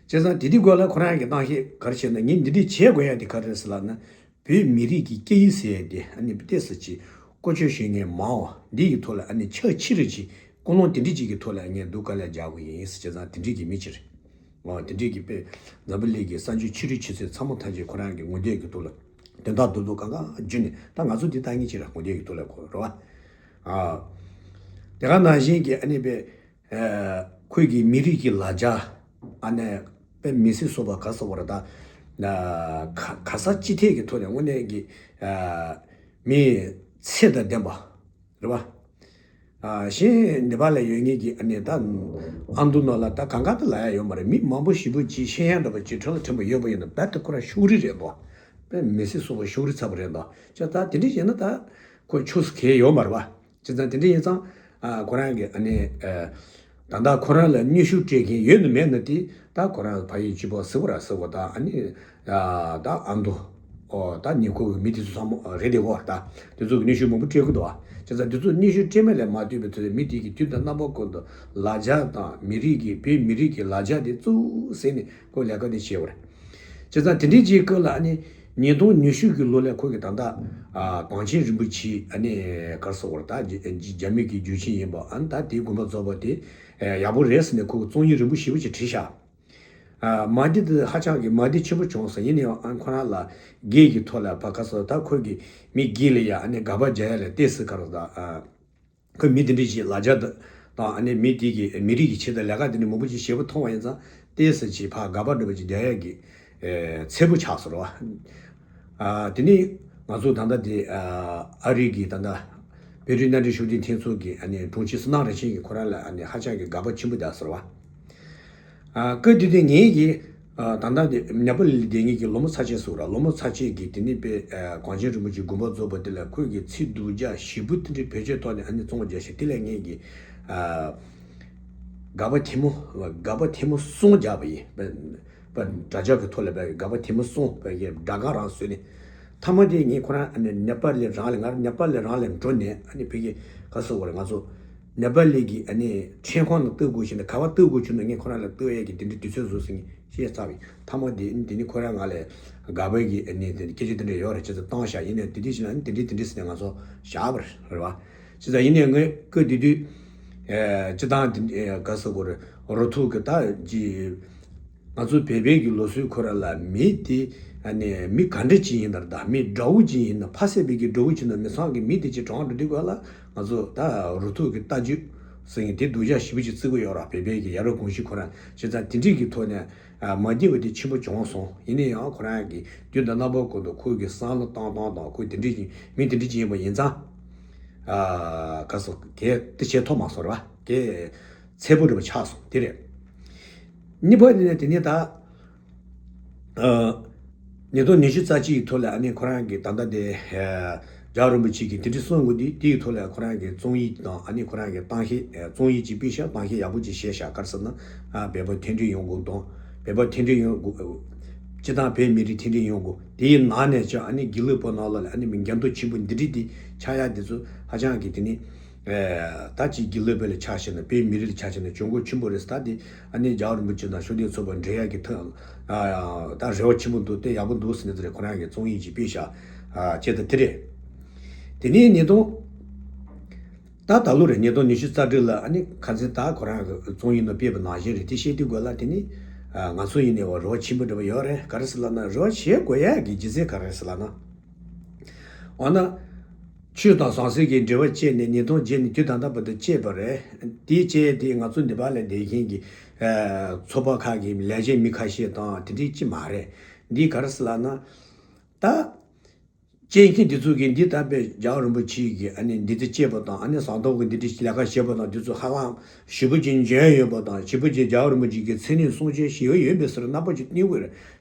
བྱས་ཙང་དེ་དུས་སྐོར་ལ་ཁོ་རང་གི་གཏམ་བཤད་ག་རེ་བྱས་ན་ངས་འདི་འདྲའི་བྱེད་དགོས་ཡ་དེ་ག་རེ་རེད་ཟེར་ལབ་ན། བོད་མི་རིགས་ཀྱི་སྐད་ཡིག་ཟེར་ཡ་དེ་ཨ་ནི་ཏོག་ཙམ་ཅིག་བཀོལ་སྤྱོད་བྱེད་མཁན་མང་བ་འདི་ཡི་ཐོག་ལ་ཨ་ནི་ཕྱག་ཕྱི་རུ་ཅིག་ཀུན་སློང་དེ་འདྲ་ཅིག་གི་ཐོག་ལ་ངས་སྡུག་དཀའ་ལས་རྒྱག་དགོས་ཡིན་ཟེར། བྱས་ཙང་དེ་འདྲ་གི་མི་ཅིག་རེད། འོ་དེ་འདྲ་གི་དཔེ་འཛམ་བུ་གླིང་གི་གསར་འགྱུར་ཆེ་རིགས་ཆེ་ཚོད་ཚང་མ་ཐམས་ཅད་ཁོ་རང་གི་ངོ་དེབ་ཀྱི་ཐོག་ལ་དོན་དག་རྡོག་རྡོག་གང་ག་བརྒྱུད་ནས་ད་ང་ཚོ་འདི་ལྟ་ངེས་ཅིག་ར་ངོ་དེབ་ཀྱི་ཐོག་ལ་གོ་རེད་བ། ཨ་དེ་ག་ནང་བཞིན་གྱི་ཨ་ནི་དཔེ། ཨ་ཁོས་ཀྱི་མི་རིགས་ཀྱི་ལ་རྒྱ་ཨ་ནི་དཔེ་མི་སྲིད་སོ་པ་ག་ས་བོ་ར་ད་ཨ་ག་ག་ས་ཅི་ཐད་ཀྱི་ཐོག་ནས་དངོས་གནས་ཀྱི་ཨ་མི་ཚེ་དང་ལྡན་པ་རེད་བ། ཨ་གཞན་ནེ་པ་ལ་ཡོད་མཁན་གྱི་ཨ་ནི་ད་ཨ་མདོ་ནང་ལ་ད་གང་ག་ད་ལ་ཡ་ཡོད་མ་རེད། མི་མང་པོ་ཞེ་པོ་ཅིག་ཤེས་ཡོན་འདྲ་པོ་ཅིག་ཁྲོད་ལ་ཐོན་པ་ཡོད་པ་ཡིན་ན་རྦད་དེ་ཁོ་རང་ཕྱུག་རིགས་རེད་འདུག་དཔེ་མི་སྲིད་སོ་པ་ཕྱུག་རིགས་ཚ་པོ་རེད་འདུག་ཅེས་ད་དེ་འདྲ་བྱས་ན་ད་ཁོ་ཕྱུགས་སུ་གས་ཡོད་མ་རེད་བ། བྱས་ཙང་དེ་འདྲ་ཡིན་ཙང་། ཨ་ཁོ་རང་གི་ཨ་ནི་ཨ་ད་ལྟ་ཁོ་རང་ལ་གནོན་ཤུགས་སྤྲད་མཁན་ཡོད་ན་མེད་ན་དེ་ད་ཁོ་རང་ཕ་ཡུལ་གཅིག་པོ་ཟེར་བ་ར་ཟེར་བ་དང་ཨ་ནི་ཨ་ད་ཨ་མདོ་ཨོ་ད་ཉེ་འཁོར་གྱི་མི་དེ་ཚོ་ཚང་མ་རེད་དེ་གོ་ད་དེ་ཚོ་གི་གནོན་ཤུགས་མང་པོ་སྤྲད་ཀྱི་འདུག་བ། བྱས་ཙང་དེ་ཚོ་གནོན་ཤུགས་སྤྲད་མེད་ལས་མ་ལྟོས་པའི་ཚོད་མི་དེ་གི་དུས་དང་རྣམ་པ་ཀུན་ཏུ་ལ་རྒྱ་དང་མི་རིགས་ཀྱི་བོད་མི་རིགས་ཀྱི་ལ་རྒྱ་དེ་གཙོ་བོ་ཟེར་ནས་ཁོ་ལས་ཀ་དེ་བྱས་པ་རེད། བྱས་ཙང་དེ་འདྲའི་ཅིག་སྐབས་ལ་ཨ་ནི་ཉིས་སྟོང་ཉི་ཤུ་གི་ལོ་ལ་ཁོ་གིས་ད་ལྟ་ཨ་གངས་ཅན་རིན་པོ་ཆེ་ཨ་ནི་ག་རེ་ཟེར་དགོས་རེད་ད་རྒྱ་རྒྱ་མི་གི་རྒྱུད་ཆེན་ཡིན་པ་ཨ་ནི་ད་དེའི་དགོངས་པ་རྫོགས་པ་དེ་ཡག་པོ་རེད་ཟེར་ནས་ཁོ་གིས་རྩོམ་ཡིག་རིང་པོ་ཞེ་པོ་ཅིག་བྲིས་ཤག་ཨ་མ་དེ་དེ་ཧ་ཅང་གི་མ་དེ་ཆེན་པོ་བྱུང་ཟེར་ཡིན་ནའང་ཨ་ཁོ་རང་ལ་སྒེར་གྱི་ཐོག་ལ་ཕ་ག་རེ་ཟེར་ད་ཁོ་གིས་མི་སྒེར་ལ་ཡ་ཨ་ནི་དགག་པ་རྒྱག་ཡ་ལ་ཏོག་ཙམ་ག་རེ་ཟེར་ད་ཨ། ཁོས་མི་དེ་འདྲ་ཞིག་ལ་རྒྱ་དང་ཨ་ནི་མི་དེ་གི་མི་རིགས་ཀྱི་ཆེད་དུ་ལས་ཀ་དེ་འདྲ་མང་པོ་ཞིག་བྱེད་པ་མཐོང་བ་ཡིན་ཙང་ཏོག་ཙམ་ཅིག་ཕར་དགག་པ་འདྲ་པོ་ཅིག་རྒྱག་ཡག་གི་ཚད་པོ་ཆགས་སོང་རེད་བ། ཨ། དེ་ནས་ང་ཚོ་ད་ལྟ་དེ་ཨ་ཨ་རི་གི་ད་ལྟ་བོད་རིགས་མནའ་འབྲེལ་ཤུགས་ལྡན་མཐུན་ཚོགས་ཀྱི་ཨ་ནི་དྲུང་ཆེ་བསོད་ནམས་རིན་ཆེན་གྱིས་ཁོ་རང་ལ་ཨ་ནི་ཧ་ཅང་གི་དགའ་པོ་ཆེན་པོ་འདུག་ཟེར་བ། ཨ། སྐབས་དེ་དུས་ངེད་ཀྱིས་ཨ་ད་ལྟ་དེ་ནེ་པ་ལ་བསྡད་མཁན་གྱི་ལོ་མོ་ཚ་ཆེན་ཟེར་བ། ལོ་མོ་ཚ་ཆེན་གྱིས་དེ་ནས་དཔེ་ཨ་གངས་ཅན་རིན་པོ་ཆེའི་དགོངས་པ་རྫོགས་པ་དེ་ལ་ཁོས་ཀྱི་ཚིག་སྡུག་ཅག་ཞེ་པོ་དེ་འདྲའི་བེད་སྤྱོད་ཐོག་ནས་ཨ་ནི་བཙོང་རྒྱག་ཞིག་དེ་ལ་ངེད་ཀྱིས་ཨ་དགའ་པོ་ཐེངས་མ་དགའ་པོ་ཐེངས་མ་གསུམ་རྒྱག་པ་ཡིན། པ་དྲ་ལྕག་གི་ཐོག་ལ་པའི་དགའ་པོ་ཐེངས་མ་གསུམ་པའི་སྒྲ་གང་རང་བཟོས་ནས། མཐའ་མ་དེ་ངས་ཁོ་རང་ཨ་ནི་ནེ་པ་ལི་རང་ལ་ང་ནེ་པ་ལི་རང་ལ་འགྲོ་ནས་ཨ་ནི་བོད་ཀྱི་ག་སོགས་པར་ང་ཚོ་ནེ་པ་ལི་གི་ཨ་ནི་ཁྲིམས་ཁང་ནང་གཏུག་དགོས་ཞེས་ནས་ག་བ་གཏུག་དགོས་བྱུང་ན་ངས་ཁོ་རང་ལ་གཏུག་ཡས་ཀྱི་དེ་འདྲའི་དུས་ཚོད་བཟོས་ཟིན་བཤད་ཚར་བས། མཐའ་མ་དེ་ཨ་ནི་དེ་ནི་ཁོ་རང་ང་ལ་དགའ་པོའི་གི་ཨ་ནི་དེ་སྐད་ཆ་དེ་འདྲ་ཡོད་རེད། ཅེས་བཏང་བཞག་ཡིན་ནའི་དེ་དུས་ཕྱིན་ལ་ཨ་ནི་དེ་འདྲའི་དེ་འདྲའི་ཟེར་ནས་ང་ཚོ་བཞག་པ་རེད་བ། ཅི་ཙང་ཡིན་ནའི་ངས་སྐབས་དེ་དུས་ཨེ་སྤྱི་བཏང་དེ་ཨེ་ག་ཟེར་དགོས་རེད། རུ་ཐོག་གི་ད་ཀྱི་ང་ཚོ་བོད་པའི་གི་ལུགས་སྲོལ་ཁོ་ར་ལ་མི་དེ་ཨ་ནི་མི་ག་འདྲ་ཅིག་ཡིན་ན་ད་མི་དགྲ་བོ་ཅིག་ཡིན་ན་ཕ་བསད་པའི་གི་དགྲ་བོ་ཅིག་ན་མི་ཚང་གི་མི་དེ་ཅིག་གྲོངས་འགྲོ་དུས་ག་ལ་ང་ཚོ་ད་རུ་ཐོག་གི་ལྟ་རྒྱུ་ཟེར་མཁན་དེ་སྡུག་ཅག་ཞེ་པོ་ཅིག་བརྩི་གི་ཡོད་ར། བོད་པའི་གི་ཡ་རབས་གོམས་གཤིས་ཁོ་ར་བྱས་ཙང་དེ་འདྲའི་གི་ཐོག་ནས་ཨ་མ་བདེ་བ་དེ་ཆེན་པོ་བྱུང་སོང་། ཡིན་ན་ཡང་ཁོ་རང་གི་དུས་འདི་རྣམ་པ་ཀུན་ཏུ་ཁོའི་གི་བསམ་བློ་བཏང་སྟངས་དང་ཁོས་དེ་འདྲའི་གི་མི་དེ་འདྲའི་ཅིག་ཡིན་པ་ཡིན་ཙང་། ཨ་ག་སོ་གས་དེ་བྱེད་ཐུབ་མ་སོང་ར་བ། གས་ཚད་པོ་རེ་བ་ཆགས་སོང་དེ་རེད། གཉིས་པ་དེ་ནས་དེ་ནས་ད་ཨ་ཉིས་སྟོང་ཉི་ཤུ་རྩ་གཅིག་གི་ཐོག་ལ་ཨ་ནི་ཁོ་རང་གི་ད་ལྟ་དེ་ཨ་རྒྱལ་བ་རིན་པོ་ཆེ་གིས་དེ་འདྲའི་གསུང་དགོས་དུས་དེའི་ཐོག་ལ་ཁོ་རང་གི་རྩོམ་ཡིག་དང་ཨ་ནི་ཁོ་རང་གི་གཏམ་བཤད་རྩོམ་ཡིག་ཅིག་སྤེལ་ཤག་གཏམ་བཤད་ཡག་པོ་ཅིག་བཤད་ཤག་ག་རེ་ཟེར་ན། ཨ་བོད་པ་མཐུན་སྒྲིལ་ཡོང་དགོས་དང་། བོད་པ་མཐུན་སྒྲིལ་ཡོང་དགོས། སྤྱི་བཏང་བོད་མི་རིགས་མཐུན་སྒྲིལ་ཡོང་དགོས། དེའི་ནང་ནས་ཀྱང་ཨ་ནི་དགེ་ལུགས་པ་ནང་ལ་ཨ་ནི་མི་འགལ་འདུ་ཆེན་པོ་འདི་འདྲའི་དེ་ཆགས་ཡག་དེ་ཚོ་ཧ་ཅང་གི་དེ་ནི་ད་ཅིག་དགེ་ལུགས་པ་ལ་ཆ་བཞག་ན་བོད་མི་རིགས་ལ་ཆ་བཞག་ན་གྱོང་གུན་ཆེན་པོ་རེད། ད་དེ་ཨ་ནི་རྒྱལ་བ་རིན་པོ་ཆེ་དང་ཤུགས་ལྡན་ཚོགས་པ་འབྲེལ་ཡག་གི་ཐོག་ད་རེ་བ་ཆེན་པོ་འདུག་དེ་ཡག་པོ་འདུག་ཟེར་ནས་དེ་རེད། ཁོ་རང་གི་རྩོམ་ཡིག་ཅིག་སྤེལ་ཤག་ཅེས་ད་དེ་རེད། དེ་ནས་ཉིས་སྟོང་ད་ད་ལོ་རེད། ཉིས་སྟོང་ཉི་ཤུ་རྩ་དྲུག་ལ་ཨ་ནི་ཁ་སང་ད་ཁོ་རང་གི་རྩོམ་ཡིག་ནང་སྤེལ་བ་ནང་བཞིན་རེད། དེ་བཤད་དུས་ག་ལ་དེ་ནི་ང་ཚོ་ཡིན་ནའི་བ་རེ་བ་ཆེན་པོ་འདྲ་བ་ཡོད་རེད། ག་རེ་ཟེར་ལབ་ན་རེ་བ་བྱེད་དགོས་ཡག་གི་རྒྱུ་མཚན་ག་རེ་ཟེར་ལབ་ན། འོ་ན། ཆོས་དང་ཟང་ཟིང་གི་འབྲེལ་བ་བཅད་ནས་ཉིས་སྟོང་བརྒྱད་ནས་དུས་ད་ལྟ་བར་དུ་བཅད་པ་རེད། དེའི་བཅད་དེ་ང་ཚོ་འདི་པ་ལ་བསྡད་མཁན་གྱི་ཚོགས་པ་ཁག་གི་ལས་བྱེད་མི་ཁ་ཤས་དང་དེ་འདྲའི་ཅི་མ་རེད། འདི་ག་རེ་ཟེར་ལབ་ན། ད། བཅད་མཁན་འདི་ཚོ་གིས་འདི་ལྟ་བུའི་རྒྱལ་བ་རིན་པོ་ཆེ་གིས་ཨ་ནི་འདི་ཚོ་བཅད་པ་དང་ཨ་ནི་ཟམ་གདོང་གིས་འདི་འདྲའི་ལས་ཀ་བྱས་པ་དང་འདི་ཚོ་ཧ་ལམ་ཞེ་པོ་ཅིག་འཇོན་ཡོད་པ་དང་ཞེ་པོ་ཅིག་རྒྱལ་བ་རིན་པོ་ཆེ་གི་མཚན་ནས་གསུང་ཆོས་ཞེ་པོ་ཡོད་པའི་ཟེར་རྣམ་པ་ཅིག་བསྟན་དགོས་རེད།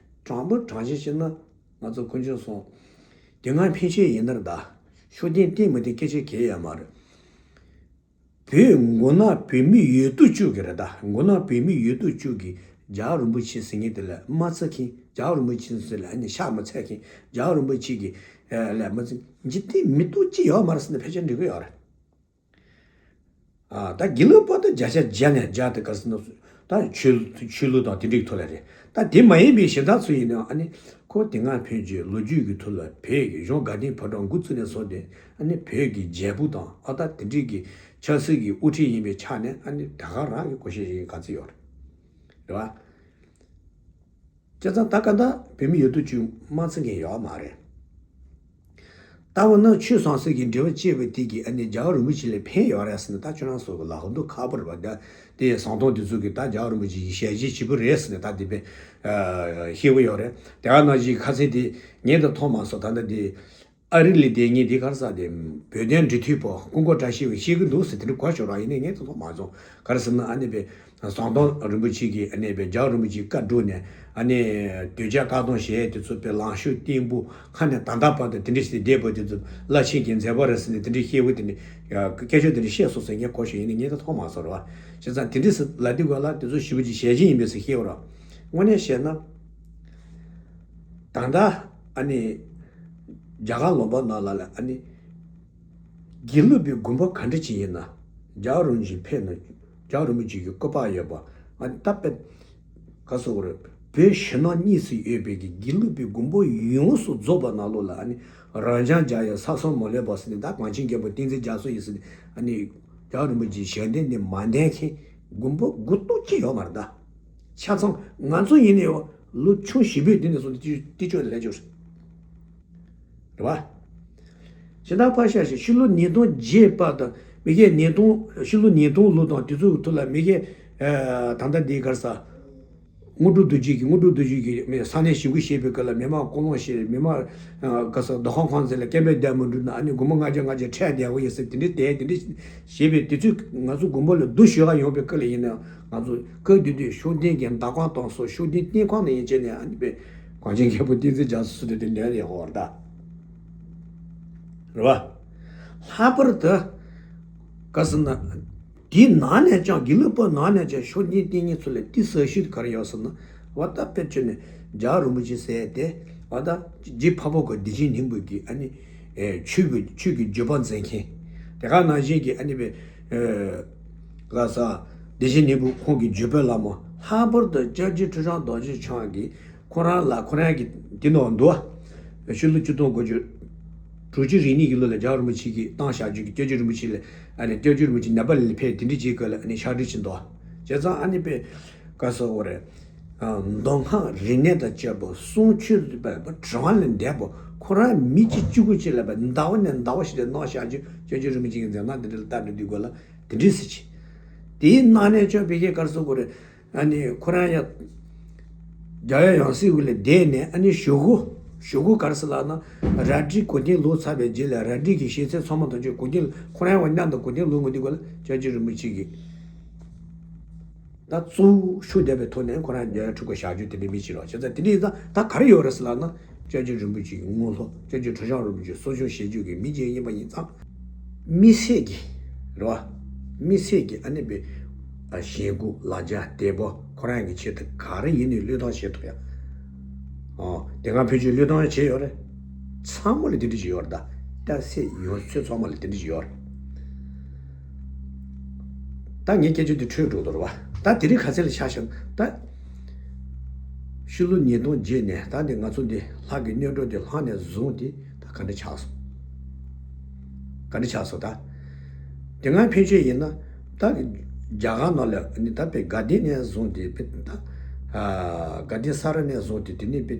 དྲང་པོ་དྲང་བཞིན་བཤད་ན་ང་ཚོ་དཀོན་མཆོག་གསུམ། དེ་སྔ་ཕན་ཆད་ཡིན་ནར་གདའ། ཤུགས་ལྡན་བསྟེན་མི་བསྟེན་སྐད་ཆ་གལ་ཡང་མ་རེད། བོད་མགོ་ནག་བོད་མི་ཡོད་དོ་ཅོག་གི་རེད་ད། མགོ་ནག་བོད་མི་ཡོད་དོ་ཅོག་གི་རྒྱལ་བ་རིན་པོ་ཆེ་ཟེར་མཁན་དེ་ལ་མ་བརྩི་མཁན། རྒྱལ་བ་རིན་པོ་ཆེ་ཟེར་ལ་ཨ་ནི་ཕྱག་མ་འཚལ་མཁན། རྒྱལ་བ་རིན་པོ་ཆེ་གི་ལ་མ་བརྩི་འཇིག་རྟེན་མི་ཐོག་ཅི་ཡོད་མ་རེད་ཟེར་ནས་ཕལ་ཆེར་འགྲིག་གི་ཡོད་རེད། ཨ་ད་དགེ་ལུགས་པ་དང་བརྒྱ་ཆ་བརྒྱ་ནས་བརྒྱ་དེ་ག་རེ་ཟེར་ན། ད་ཆོས་ཆོས་ལུགས་དང་དེ་འདྲའི་ཐོག་ལ་རེད། ད་དེ་མ་ཡིན་པའི་གཞན་དག་ཚོ་ཡིན་ནའང་ཨ་ནི་ཁོ་དེ་སྔ་ཕན་ཆད་ལོ་རྒྱུས་ཀྱི་ཐོག་ལ་བོད་ཀྱི་གཞུང་དགའ་ལྡན་ཕོ་བྲང་འགོ་བཙུགས་ནས་བཟུང་སྟེ་ཨ་ནི་བོད་ཀྱི་རྒྱལ་པོ་དང་ཨ་ད་དེ་འདྲའི་གི་ཆབ་སྲིད་ཀྱི་དབུ་ཁྲིད་ཡིན་པའི་ཆ་ནས་ཨ་ནི་ད་ག་རང་གི་གོ་ཤེས་ཤིག་ག་ཚོད་ཡོད་རེད། རེད་བ། བྱས་ཙང་ད་ག་ད་བོད་མི་ཡོད་དོ་ཅོག་མ་བརྩི་མཁན་ཡོད་མ་རེད། ད་འོ་ན་ཆོས་ཟང་ཟིང་གི་འབྲེལ་བ་བཅད་པ་དེ་གིས་ཨ་ནི་རྒྱལ་བ་རིན་པོ་ཆེ་ལ་ཕན་ཡོད་རེད་ཟེར་ན་ད་ཁྱོད་རང་ཚོ་གི་ལབ་མདོག་ཁ་པོ་རེད་པ། ད་དེ་ཟམ་གདོང་དེ་ཚོ་གིས་ད་རྒྱལ་བ་རིན་པོ་ཆེ་གི་ཞལ་བཞེས་བྱེད་པོ་རེད་ཟེར་ནས་ད་དེ་པས་བཤད་པོ་ཡོད་རེད། དེ་ག་ནང་བཞིན་ཁ་སང་དེ་ངས་ད་མཐོང་མ་སོང་། ད་ལྟ་དེ་ཨ་རི་ལ་བསྡད་མཁན་དེ་ག་རེ་ཟེར་དེ་བོད་དོན་འབྲེལ་མཐུད་པ་ཀུན་དགའ་བཀྲ་ཤིས་པས་བཤད་གི་འདུག་ཟེར་དེ་འདྲ་གོ་བྱུང་ར། ཡིན་ནའི་ངས་ད་མཐོང་མ་སོང་། ག་རེ་ཟེར་ན་ཨ་ནི་པས། ཟམ་གདོང་རིན་པོ་ཆེ་གིས་ཨ་ནི་པའི་རྒྱལ་བ་རིན་པོ་ཆེའི་བཀའ་བསྒྲུབས་ནས་ཨ་ནི་དོལ་རྒྱལ་བཀག་སྡོམ་བྱས་དེ་ཚོ་པའི་ལངས་ཕྱོགས་བརྟན་པོ་ཁ་ནས་ད་ལྟ་བར་དུ་དེ་འདྲ་ཞིག་བསྡད་པ་དེ་ཚོ་རླབས་ཆེན་གྱི་མཛད་པ་རེད་ཟེར་ནས་དེ་འདྲའི་བཤད་པོ་དེ་འདྲ་སྐད་ཆ་དེ་འདྲ་བཤད་སོང་ཟེར་ངས་གོ་ཤེས། ཡིན་ནའི་ངས་ད་མཐོང་མ་སོང་ར་བ། བྱས་ཙང་དེ་འདྲ་ཟེར་ལབ་དུས་ག་ལ་དེ་ཚོ་ཞེ་པོ་ཅིག་ཞལ་ཆེམས་ཡིན་པས་ཟེར་བཤད་པ་ར། དངོས་གནས་བཤད་ན་ད་ལྟ་ཨ་ནི་རྒྱ་གར་ལུང་པ་ནང་ལ་ལ་ཨ་ནི། དགེ་ལུགས་པའི་དགོན་པ་ག་འདྲ་ཅིག་ཡིན་ན། རྒྱལ་བ་རིན་པོ་ཆེ་ཕེབས་ན་རྒྱལ་བ་རིན་པོ་ཆེ་གི་སྐུ་པར་ཡོད་པ། ཨ་ནི་ད་དཔེ་ག་སོགས་རེད། བོད་ཕྱི་ནང་གཉིས་སུ་ཡོད་པའི་གི་དགེ་ལུགས་པའི་དགོན་པ་ཡོངས་སུ་རྫོགས་པ་ནང་ལོགས་ལ་ཨ་ནི་རང་འཇགས་རྒྱག་ཡ་ས་སོང་མ་ལོས་པ་ཟེར་ནས་ད་གངས་ཅན་རྒྱལ་པོ་བསྟན་འཛིན་རྒྱ་མཚོ་ཡིན་ཟེར་ནས་ཨ་ནི་རྒྱལ་བ་རིན་པོ་ཆེའི་ཞལ་འདེབས་ནི་མ་འདེབས་མཁན་དགོན་པ་དགུ་སྟོང་གཅིག་ཡོད་མ་རེད་ད། ཆ་ཚང་ང་ཚོ་ཡིན་ནའི་ལོ་ཆུང་ཞེ་པོའི་དུས་ནས་བཟུང་སྟེ་ཏི་ཅོ་ལས་ཅོ་རེད་བ། ཞེ་དྲག་ཕར་བཞག་ཞིག་ཕྱི་ལོ་ཉིས་སྟོང་བརྒྱད་བར་དུ་མི་སྐད་ཉིས་སྟོང་ཕྱི་ལོ་ཉིས་སྟོང་ལོ་དང་དུས་ཚོད་ཐོག་ལ་མི་སྐད་ད་ལྟ་འདི་གར་ས་ དངོས་གྲུབ་རྡོ་རྗེ་གིས། དངོས་གྲུབ་རྡོ་རྗེ་གིས་མི་ས་གནས་ཞི་རྒོལ་བྱེད་པའི་སྐབས་ལ་མི་མང་སྐུལ་སློང་བྱེད། མི་མང་ག་ས་རྡོ་ཁང་ཁང་ཚན་ལ་སྐད་འབོད་བསྡད་མ་འགྲུབ་ན། ཨ་ནི་སྒོར་མོ་ལྔ་བརྒྱ་ལྔ་བརྒྱ་ཁྲལ་བསྡད་དགོས་ཡིན་ཟེར། དེ་འདྲའི་དེ་དེ་འདྲའི་བྱེད་པའི་དུས་ཚོད། ང་ཚོ་དགོན་པ་ལ་རྡོ་གཞུ་ག་ཡོང་པའི་སྐབས་ལ་ཡིན་ན། ང་ཚོ་སྐབས་དེ་དུས་ཤུགས་ལྡན་གྱི་མདའ་ཁང་དང་སོགས་ཤུགས་ལྡན་བསྟན་ཁང་ནང་ཡན་ཆད་ནས། ཨ་ནི་པའི་གངས་ཅན་རྒྱལ་པོ་བསྟན་འཛིན་རྒྱ་མཚོ་སུ་དེ་དེ་འདྲ་ཡོད་ད། རེད་བ། ལྷག་པར་དུ་ག་ཟེར་ན། དེའི་ནང་ནས་ཀྱང་། དགེ་ལུགས་པ་ནང་ནས་ཀྱང་ཤུགས་ལྡན་བསྟེན་མཁན་ཚོ་ལ་དེའི་ས་ཤུལ་དུ་ག་རེ་ཡོད་ཟེར་ན། འོ་ད་དཔེར་བརྗོད་ནས་རྒྱལ་བ་རིན་པོ་ཆེ་ཟེར་ཏེ། འོ་ད་རྗེ་འཕགས་པ་གི་བདེ་ཆེན་སྙིང་པོ་གི་ཨ་ནི་ཨེ་ཆོས་ཀྱི་ཆོས་ཀྱི་བརྒྱུད་པ་འཛིན་མཁན། དེ་ག་ནང་བཞིན་གྱི་ཨ་ནི་པའི་ཨེ་ག་ས་བདེ་ཆེན་སྙིང་པོ་ཁོང་གི་བརྒྱུད་པའི་བླ་མ། ལྷག་པར་དུ་སྐྱབས་རྗེ་ཁྲི་བྱང་རྡོ་རྗེ་འཆང་གིས། ཁོ་རང་ལ། ཁོ་རང་གི་དེ་ནང་འདུག་བ། ཕྱི་ལོ་ཆིག་སྟོང་དགུ་བརྒྱ་དྲུག་ཅུ་རེ་གཉིས་ཀྱི་ལོ་ལ་རྒྱལ་བ་རིན་པོ་ཆེ་གིས་བཏང་བཞག་རྒྱུ་གི། སྐྱབས་རྗེ་རིན་པོ་ཆེ་ལ། ཨ་ནི་སྐྱབས་རྗེ་རིན་པོ་ཆེ་ནེ་པ་ལ་ཕེབས། དེ་འདྲ་བྱེད་སྐབས་ལ་ཨ་ནི་ཕྱག་བྲིས་ཅིག་འདུག་བ། བྱས་ཙང་ཨ་ནི་པའི་ག་ཟེར་དགོས་རེད། མདོ་སྔགས་རིག་གནས་དང་བཅས་པ། གསུང་ཆོས་པ་དྲི་བ་ལས་འདས་པ། ཁོ་རང་མི་གཅིག་གཅིག་པུ་ཅིག་ལ་པའི་ཟླ་བ་ནས་ཟླ་བ་ཞིག་ལ་གནང་བཞག་རྒྱུ། སྐྱབས་རྗེ་རིན་པོ་ཆེ་གི་མཛད་རྣམ་དེ་འདྲ་ལ་ལྟ་འདྲི་དུས་སྐབས་ལ་དེ་འདྲ་ཟེར་གྱི། དེའི་ནང་ནས་ཀྱང་བི་ཀའི་ག་རེ་ཟེར་དགོས་རེད། ཨ་ནི་ཁོ་རང་ཡང་རྒྱལ་བའི་ཡང་སྲིད་དབུ་ལ་བསྡད་ནས། ཨ་ནི་ཞུ་སྒོ། ཞུ་སྒོ་ག་རེ་ཟེར་ལབ་ན། རལ་གྲིའི་གོ་དན་ལོག་ཚར་བའི་རྗེས་ལ། རལ་གྲི་གི་ཤེས་ཚད་ཚང་མ་དང་བཅས་གོ་དན། ཁོ་རང་ཡང་མཉམ་དུ་གོ་དན་ལོག་ངོ་དེ་སྐབས་ལ་སྐྱབས་རྗེ་རིན་པོ་ཆེ་གིས་ད་གཙོ་བོ་ཤུགས་ལྡན་པའི་ཐོག་ནས་ཁོ་རང་རྒྱལ་བའི་ཁྲི་སྐོར་བཞག་རྒྱུ་དེ་འདྲའི་མི་ཅིག་རེད། བྱས་ཙང་དེ་འདྲ་ཡིན་ཙང་ད་ག་རེ་ཡོད་རེད་ཟེར་ལབ་ན། སྐྱབས་རྗེ་རིན་པོ་ཆེ་གི་དངོས་སློབ། སྐྱབས་རྗེ་ཁྲི་བྱང་རིན་པོ་ཆེ་གསོ་སྐྱོང་བྱེད་རྒྱུ་གི་མི་ཅིག་ཡིན་པ་ཡིན་ཙང་། དམིགས་བསལ་གྱི་རེད་བ། དམིགས་བསལ་གྱི་ཨ་ནི་པའི་ཞེན་ཁོག་ལ་རྒྱ་དད་པ། ཁོ་རང་གི་ཆེད་དུ་ག་རེ་ཡིན་ནའི་བློས་བཏང་བྱེད་ཐུབ་ཡ། ཨོ། དེ་སྔ་ཕན་ཆད་བློས་བཏང་བྱས་ཡོད་རེད། ཚང་མ་ལ་དེ་འདྲ་ཞིག་ཡོད་རེད་ད། ད་སེ་ཡོད་ཚོད་ཚང་མ་ལ་དེ་འདྲ་ཞིག་ཡོད་རེད། ད་ངའི་སྐད་ཆ་དེ་འཕྲོས་འགྲོ་འདུག་རེད་བ། ད་དེ་རིང་ཁ་སང་ལ་ཆ་བཞག་ན་ད། ཕྱི་ལོ་ཉིས་སྟོང་བརྒྱད་ནས་ད་འདི་ང་ཚོ་འདི་ལྷ་གི་གནོན་གྲོགས་འདི་ལྷག་ནས་བཟུང་སྟེ་ད་ག་འདྲ་ཆགས་སོང་། ག་འདྲ་ཆགས་སོང་ད། དེ་སྔ་ཕན་ཆད་ཡིན་ན་ད་རྒྱ་གར་ནང་ལ་ནི་ད་དཔེ་དགའ་ལྡན་ནས་བཟུང་སྟེ། དཔེ་ད་དགའ་ལྡན་ས་ར་ནས་བཟུང་སྟེ། དེ་ནས་དཔེ་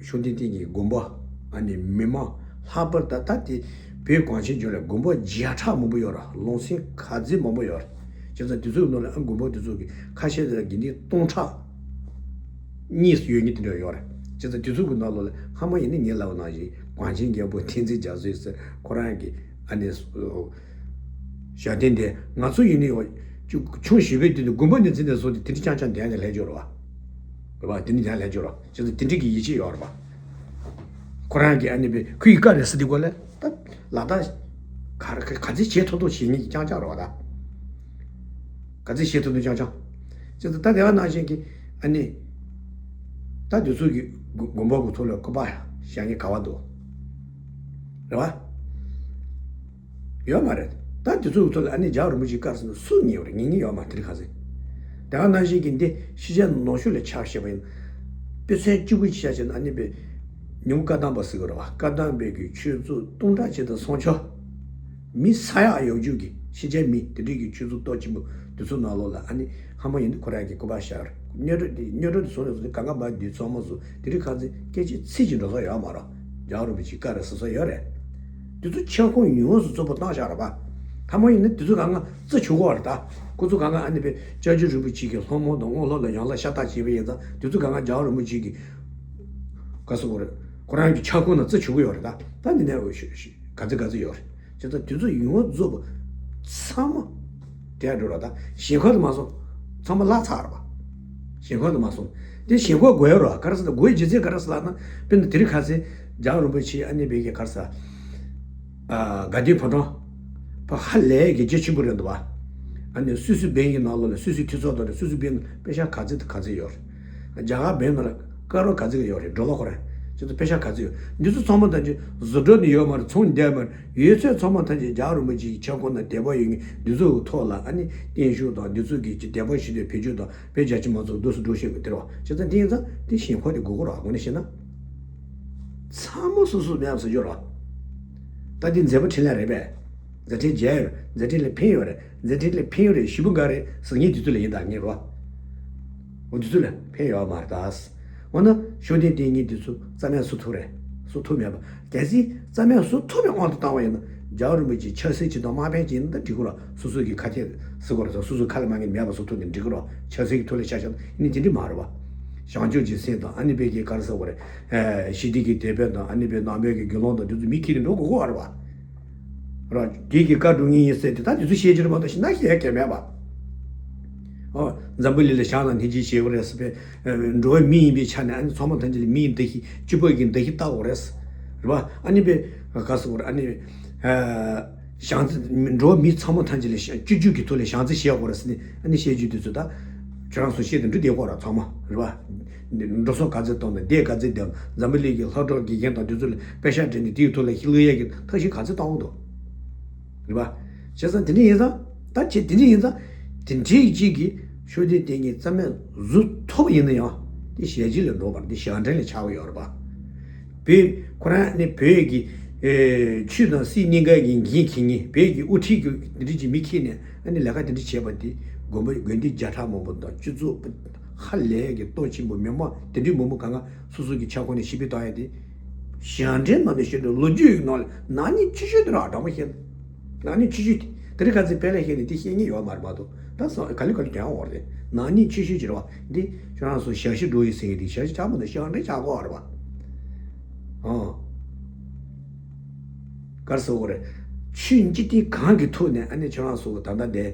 ཤུགས་ལྡན་བསྟེན་གྱི་དགོན་པ། ཨ་ནི་མི་མང་། ལྷག་པར་ད་ད་དེ་བོད་གངས་ཅན་ལྗོངས་ལ་དགོན་པ་བརྒྱ་ཕྲག་མང་པོ་ཡོད་རེད། ལུང་ཚན་ག་ཚོད་མང་པོ་ཡོད་རེད། བྱས་ཙང་དེ་ཚོའི་ནང་ལ་ཨ་དགོན་པ་དེ་ཚོ་གི་ཁ་ཤས་དེ་ལ་དགེ་འདུན་སྟོང་ཕྲག་གཉིས་སུ་ཡོད་མཁན་དེ་འདྲ་ཡོད་རེད། བྱས་ཙང་དེ་ཚོ་གི་ནང་ལོགས་ལ་སྔ་མོ་ཡིན་ན་ངས་ལབ་པ་ནང་བཞིན་གངས་ཅན་རྒྱལ་པོ་བསྟན་འཛིན་རྒྱ་མཚོ་ཟེར་ཁོ་རང་གི་ཨ་ནི་ཞབས་བརྟན་དེ། ང་ཚོ་ཡིན་ནའི་ཆུང་བྱིས་པའི་དུས་ནས་དགོན་པ་ནས་འཛིན་ནས་བཟུང་སྟེ་དེ་འདྲ་རྐྱང་རྐྱང་བསྡད་ནས་སླེབས་ཡོད་རེད་བ། རེད་བ། དེ་འདྲ་བསྡད་སླེབས་ཡོད་རེད། བྱས་ཙང་དེ་འདྲ་གི་ཡིད་ཆེས་ཡོད་རེད་བ། ཁོ་རང་གི་ཨ་ནི་པའི་ཁོའི་བཀའ་རེད་ཟེར་དུས་སྐབས་ལ། ད་ལ་དྭགས་ག་རེ་ག་ཚོད་བྱེད་ཐུབ་ཐུབ་བྱེད་མཁན་གྱི་རྐྱང་རྐྱང་རེད་བ་ད། ག་ཚོད་བྱེད་ཐུབ་ཐུབ་རྐྱང་རྐྱང་། བྱས་ཙང་ད་དེ་ག་ནང་བཞིན་གྱི་ཨ་ནི་ད་དེ་ཚོ་གི་དགོན་དགོན་པ་གི་ཐོག་ལ་སྐུ་པར་བཞག་མཁན་ག་བ་འདུག་རེད་བ། ཡོད་མ་རེད། ད་དེ་ཚོ་གི་ཐོག་ལ་ཨ་ནི་རྒྱལ་བ་རིན་པོ་ཆེའི་བཀའ་ཟེར་ན་སུ་ཉན་པ་རེད། ཉན་མཁན་ཡོད་མ་རེད། དེ་རིང་ཁ་སང་། དེ་ག་ནང་བཞིན་གྱི་འདི་ཕྱི་རྒྱལ་ནང་ཆོས་ལ་ཆ་བཞག་པ་ཡིན་ན། དཔེ་མཚོན་གཅིག་པུ་ཅིག་བཞག་བྱས་ན་ཨ་ནི་པའི་ཉིན་མོ་བཀའ་གདམས་པ་ཟེར་གི་རེད་བ། བཀའ་གདམས་པའི་གི་ཆོས་ཚུལ་སྟོང་ཕྲག་གཅིག་དང་སུམ་ཅུ། མི་ས་ཡག་ཡོད་རྒྱུ་གི་ཕྱི་རྒྱལ་མི་དེ་འདྲའི་གི་ཆོས་ཚུལ་སྟོབས་ཆེན་པོ་དེ་ཚོ་ནང་ལོགས་ལ་ཨ་ནི་སྔ་མོ་ཡིན་ན་ཁོ་རང་གི་སྐུ་པར་བཞག་རེད། གནོན་གྲོགས་དེ་གནོན་གྲོགས་དེ་སོང་ནས་བཟུང་སྟེ་གང་ག་མ་བསྡུས་ཚང་མ་བཟོ། དེ་རིང་ཁ་སང་སྐད་ཆ་ཚིག་གཅིག་འགྲོ་ས་ཡོད་མ་རེད། རྒྱལ་བ་རིན་པོ་ཆེའི་བཀའ་རེད་ཟེར་ས་ཡོད་རེད། དེ་ཚོ་ཁྱབ་ཁོངས་ཡོངས་སུ་རྫོགས་པ་བཏང་བཞག་རེད་པ། སྔ་མོ་ཡིན་ན་དེ་ཚོ་གང་ག་རྩི་བྱེད་ཀྱི་ཡོད་རེད་ད། ཁོ་ཚོ་གང་ག་ཨ་ནི་པའི་སྐྱབས་རྗེ་རིན་པོ་ཆེ་གི་སློབ་མ་དང་དངོས་སློབ་ལ་ཡང་ལ་ཤ་སྟག་བྱས་པ་ཡིན་ཙང་། དེ་ཚོ་གང་ག་རྒྱལ་བ་རིན་པོ་ཆེ་གི་ག་ཟེར་དགོས་རེད། ཁོ་རང་གི་ཁྱབ་ཁོངས་ནང་རྩི་བྱེད་ཀྱི་ཡོད་རེད་ད། ད་འདི་ནས་འོ་ཤུ་ཤུ་ག་ཚོད་ག་ཚོད་ཡོད་རེད། བྱས་ཙང་དེ་ཚོ་ཡོངས་རྫོགས་པ་ཚང་མ་དེ་འགྲོ་ར་ད། ཞེན་ཁོག་དེ་མ་སོང་། ཚང་མ་བརླག་ཚར་ར་བ། ཞེན་ཁོག་དེ་མ་སོང་། དེ་ཞེན་ཁོག་དགོས་ར་བ། ག་རེ་ཟེར་ན་དགོས་རྒྱུ་མཚན་ག་རེ་ཟེར་ལབ་ན། དཔེར་ན་དེ་རིང་ཁ་སང་རྒྱལ་བ་རིན་པོ་ཆེ་ཨ་ནི་བེ་གི་ག་རེ་ཟེར། ཨ། དགའ་ལྡན་ཕོ་བྲང་། ཕ་ཧ་ལས་གི་རྒྱ་ཆེན་པོ་རེད་འདུག་བ། ཨ་ནི་སུད་སི་བན་གི་ནང་ལོགས་ལ་སུད་སི་འཐུས་ཚོགས་དང་སུད་སི་བན་པེ་ཤག་ག་ཚོད་དང་ག་ཚོད་ཡོད་རེད། རྒྱ་གར་བན་ནང་ལ་སྐར་མ་ག་ཚོད་ཡོད་རེད། ཌོ་ལར་ཁོ་རང་ཁྱེད་ཚོ་པེ་ཤག་ག་ཚོད་ཡོད། འདི་ཚོ་ཚང་མ་ཐམས་ཅད་བཟོ་གྲྭ་ནས་ཡོད་མ་རེད། ཚོང་བསྡད་མ་རེད། ཡོད་ཚད་ཚང་མ་ཐམས་ཅད་རྒྱལ་བ་རིན་པོ་ཆེ་གི་ཁྱབ་ཁོངས་ནང་དད་པ་ཡོད་མཁན་འདི་ཚོ་གི་ཐོག་ལ་ཨ་ནི་བརྟན་བཞུགས་དང་འདི་ཚོ་གི་དད་པ་ཞུ་དུས་བེད་སྤྱོད་དང་བོད་རྒྱ་ཆེ་མང་ཚོགས་འདུག་སེ་འགྲོ་ཤེས་དགོས་དེ་རེད་བ། བྱས་ཙང་དེ་ཡིན་ཙང་དེ་ཞེན་ཁོག་དེ་དགོས་ཀྱི་རེད་བ། དངོས་གནས་བཤད་ན། ཚང་མ་སོ་སོ་མེད་པ་བཟོ་རྒྱུ་རེད་བ། ད་འདི་མཛད་པ་འཕྲིན་ལས་རེད་པས། མཛད་འཕྲིན་མཇལ་ཡོད་རེད། མཛད་འཕྲིན་ལ་ཕན་ཡོད་རེད། མཛད་འཕྲིན་ལ་ཕན་ཡོད་རེད་ཞུ་བ་འགའ་རེ་ཟེར་མཁན་འདི་ཚོ་ལ་ཡིན་ད་ངས་རོ། འོ་འདི་ཚོ་ལ་ཕན་ཡོད་མ་རེད་ད། འོ་ན་ཤུགས་ལྡན་བསྟེན་མཁན་འདི་ཚོ་རྩ་མེད་བཟོ་ཐུབ་རེད། བཟོ་ཐུབ་མེད་པ། གལ་སྲིད་རྩ་མེད་བཟོ་ཐུབ་པའི་དབང་དུ་བཏང་བ་ཡིན་ན། རྒྱལ་བ་རིན་པོ་ཆེ་ཕྱག་སྲིད་ཅིག་དང་དམག་དཔོན་ཅིག་ཡིན་ན་ད་འགྲིག་གི་རེད། སོ་སོ་གི་ཁ་གཏད་ཟེར་དགོས་རེད། སོ་སོའི་ཁ་ལ་མ་ངན་མེད་པ་བཟོ་ཐུབ་ནས་འགྲིག་གི་རེད། ཕྱག་སྲིད་ཀྱི་ཐོག་ལ་ཆ་བཞག་ན་ཡིན་ན་དེ་འདྲ་མ་རེད་ བྱང་ཆུབ་ཀྱི་སེམས་དང་ཨ་ནི་པའི་གི་ག་རེ་ཟེར་དགོས་རེད། ཞི་བདེ་གི་དེད་དཔོན་དང་ཨ་ནི་པའི་ནང་པའི་གི་དགེ་སློང་དང་དེ་ཚོ་མི་ཁྱེར་ནས་འགྲོ་དགོས་ཀྱི་ཡོད་རེད་པ། ར་དེ་གི་བཀའ་སྒྲུབ་ངེས་ཡིན་ཟེར་དེ་ད་དེ་ཚོ་བཤད་རྒྱུ་རེད་མ་གཏོགས་ཤི་ན་བཤད་ཡ་གལ་མེད་པ། ཨོ། འཛམ་བུ་གླིང་ལ་ཞག་དང་ཉིན་གཅིག་བྱེད་དགོས་རེད་ཟེར་པས། འགྲོ་བའི་མི་ཡིན་པའི་ཆ་ནས་ཨ་ནི་ཚང་མ་ཐམས་ཅད་ལ་མིའི་འདུ་ཤེས་སྐྱིད་པོ་གི་འདུ་ཤེས་བལྟ་དགོས་རེད། རེད་པ། ཨ་ནི་པའི་ག་ཟེར་དགོས་རེད། ཨ་ནི། བྱམས་བརྩེ། འགྲོ་བ་མི་ཚང་མ་ཐམས་ཅད་ལ་བྱ་སྤྱོད་འཇུག་གི་ཐོག་ལ་བྱམས་བརྩེ་བྱེད་དགོས་རེད་ཟེར་ནས་ཨ་ནི་བཤད་རྒྱུ་དེ་ཚོ་ད། ཁྱོད་རང་ཚོ་བཤད་དེ་འགྲིག་བསྡད་ཀྱི་ཡོད་རེད་ཚང་མ་རེད་པ། འགྲོ་སོང་ག་ཚད་བཏང་དང་བསྡད་ག་ཚད་བསྡད། འཛམ་བུ་གླིང་གི་ལྷག་གྲོགས་དགེ་རྒན་དང་དེ་ཚོ་ལ་པེ་ཤག་སྤྲད་ནས་དེའི་ཐོག་ལ་ཤི་ལུས་ཡས་ཀྱི་ཐབས་ཤེས་ག་ཚད་བཏང་འདུག་རེད་པ། བྱས་ཙང་དེ་འདྲ་ཡིན་ཙང་། ད་ཁྱེད་དེ་འདྲ་ཡིན་ཙང་། དེ་འདྲའི་གཅིག་གིས་ཤུགས་ལྡན་དེ་ཉིད་རྩ་མེད་བཟོ་ཐུབ་པ་ཡིན་ན་ཡང་དེ་ཞལ་ལྕེ་ལས་འགྲོ་བར་དེ་ཞབས་འདྲེན་ལས་ཆགས་ཀྱི་ཡོད་རེད་པ། བོད་ཁོ་རང་ནི་བོད་ཀྱི་ཆོས་དང་སྲིད་གཉིས་ཀ་གི་འགན་འཁྱེར་མཁན། བོད་ཀྱི་དབུ་ཁྲིད་ཀྱི་འདི་འདྲ་ཅིག་མི་འཁྱེར་ནས་ཨ་ནི་ལས་ཀ་དེ་འདྲ་བྱས་པ་དེ་དགོན་པ་དགོན་སྡེ་བརྒྱ་ཕྲག་མང་པོ་དང་སྤྱི་ཚོགས་ཧ་ལས་ཀྱི་སྟོབས་ཆེན་པོ་མི་མང་དེ་འདྲའི་མང་པོ་གང་ག་སོ་སོ་གི་ཆ་ཁོངས་ནས་ཞི་བདེ་བཏང་ཡ་དེ། ཞབས་འདྲེན་ནང་ནས་བཤད་འགྲོ་ལོ་རྒྱུས་ནང་ལ་ནག་ཉེས་ཆེ་ཤོས་དེ་རང་དྲང་པོ་བཤད་ན། ནག་ཉེས་ཆེ་ཤོས་དེ་དེ་རིང་ཁ་ཚིག་དཔེ་ལ་བཤད་ནས་དེ་བཤད་མཁན་ཡོད་མ་རེད་མ་གཏོགས། ད་སང་ག་ལེ་ག་ལེ་ཀྱང་འོར་རེད། ནག་ཉེས་ཆེ་ཤོས་ཀྱི་རེད་བ། འདི་ཁྱོད་རང་ཚོ་ཞབས་ཕྱི་འགྲོ་ཡི་ཟེར་གི་འདི་ཞབས་ཕྱི་ཆགས་མ་འདུག་ཞབས་འདྲེན་ཆགས་དགོས་རེད་བ། ཨང་། ག་རེ་ཟེར་དགོས་རེད། ཆོས་འཇིག་རྟེན་གང་གི་ཐོག་ནས་ཨ་ནི་ཁྱོད་རང་ཚོ་ད་ལྟ་དེ།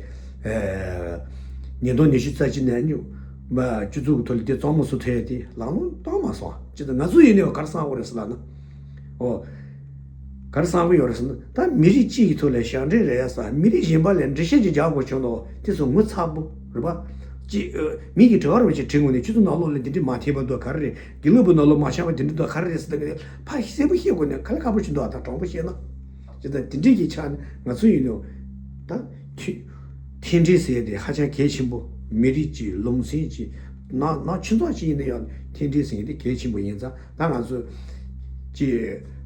ཉིས་སྟོང་ཉི་ཤུ་རྩ་གཅིག་ནས་སྨྱུག་མ་སྤྱི་ཚོགས་ཀྱི་ཐོག་ལ་དེ་གཙང་མ་བཟོ་ཐུབ་ཡ་དེ་ལམ་ལྷོང་བཏང་མ་སོང་། ཅི་ལྟར་ང་ཚོ་ཡིན་ནའི་ག་རེ་བསམ་དགོས་རེད་ཟེར་ལབ་ན། ཨོ། ག་རེ་བསམ་གྱི་ཡོད་རེད་ཟེར་ན། ད་མི་རིགས་གཅིག་གི་ཐོག་ལ་ཞབས་འདྲེན་རེད་ཟེར། མི་རིགས་གཞན་པ་ལ་འགྲེལ་བཤད་ཅིག་རྒྱག་དགོས་བྱུང་ན་དེ་ཚོ་ངོ་ཚ་པོ་རེད་པ། གཅིག་མི་གིས་དྲི་བ་རེ་བ་ཅིག་དྲི་དགོས་ནས་ཁྱོད་ཚོ་ནང་ལོགས་ལ་འདི་འདྲ་མ་འཐེན་པ་འདུག་ག་རེ་རེད། དགེ་ལུགས་པའི་ནང་ལོགས་མ་བཞག་པ་འདི་འདྲ་འདུག་ག་རེ་རེད་ཟེར་ད་གི་ཕར་གསལ་པོ་བཤད་དགོས་ནས་ག་ལེ་ཁག་པོ་ཞིག་འདུག་ད་དྲང་པོ་བཤད་ན། ཅི་ལྟར་འདི་འདྲའི་གི་ཆ་ནས་ང་ཚོ་ཡིན་ནོ། ད་ཁྱོད། མཐུན་སྒྲིལ་ཟེར་དེ་ཧ་ཅང་གལ་ཆེན་པོ། མི་རིགས་ཀྱི་ལུང་ཚན་གྱི་ནང་ནང་ཆུང་ཙག་ཅིག་ཡིན་ན་ཡང་མཐུན་སྒྲིལ་ཟེར་དེ་གལ་ཆེན་པོ་ཡིན་ཙང་ད་ང་ཚོ་ཀྱི་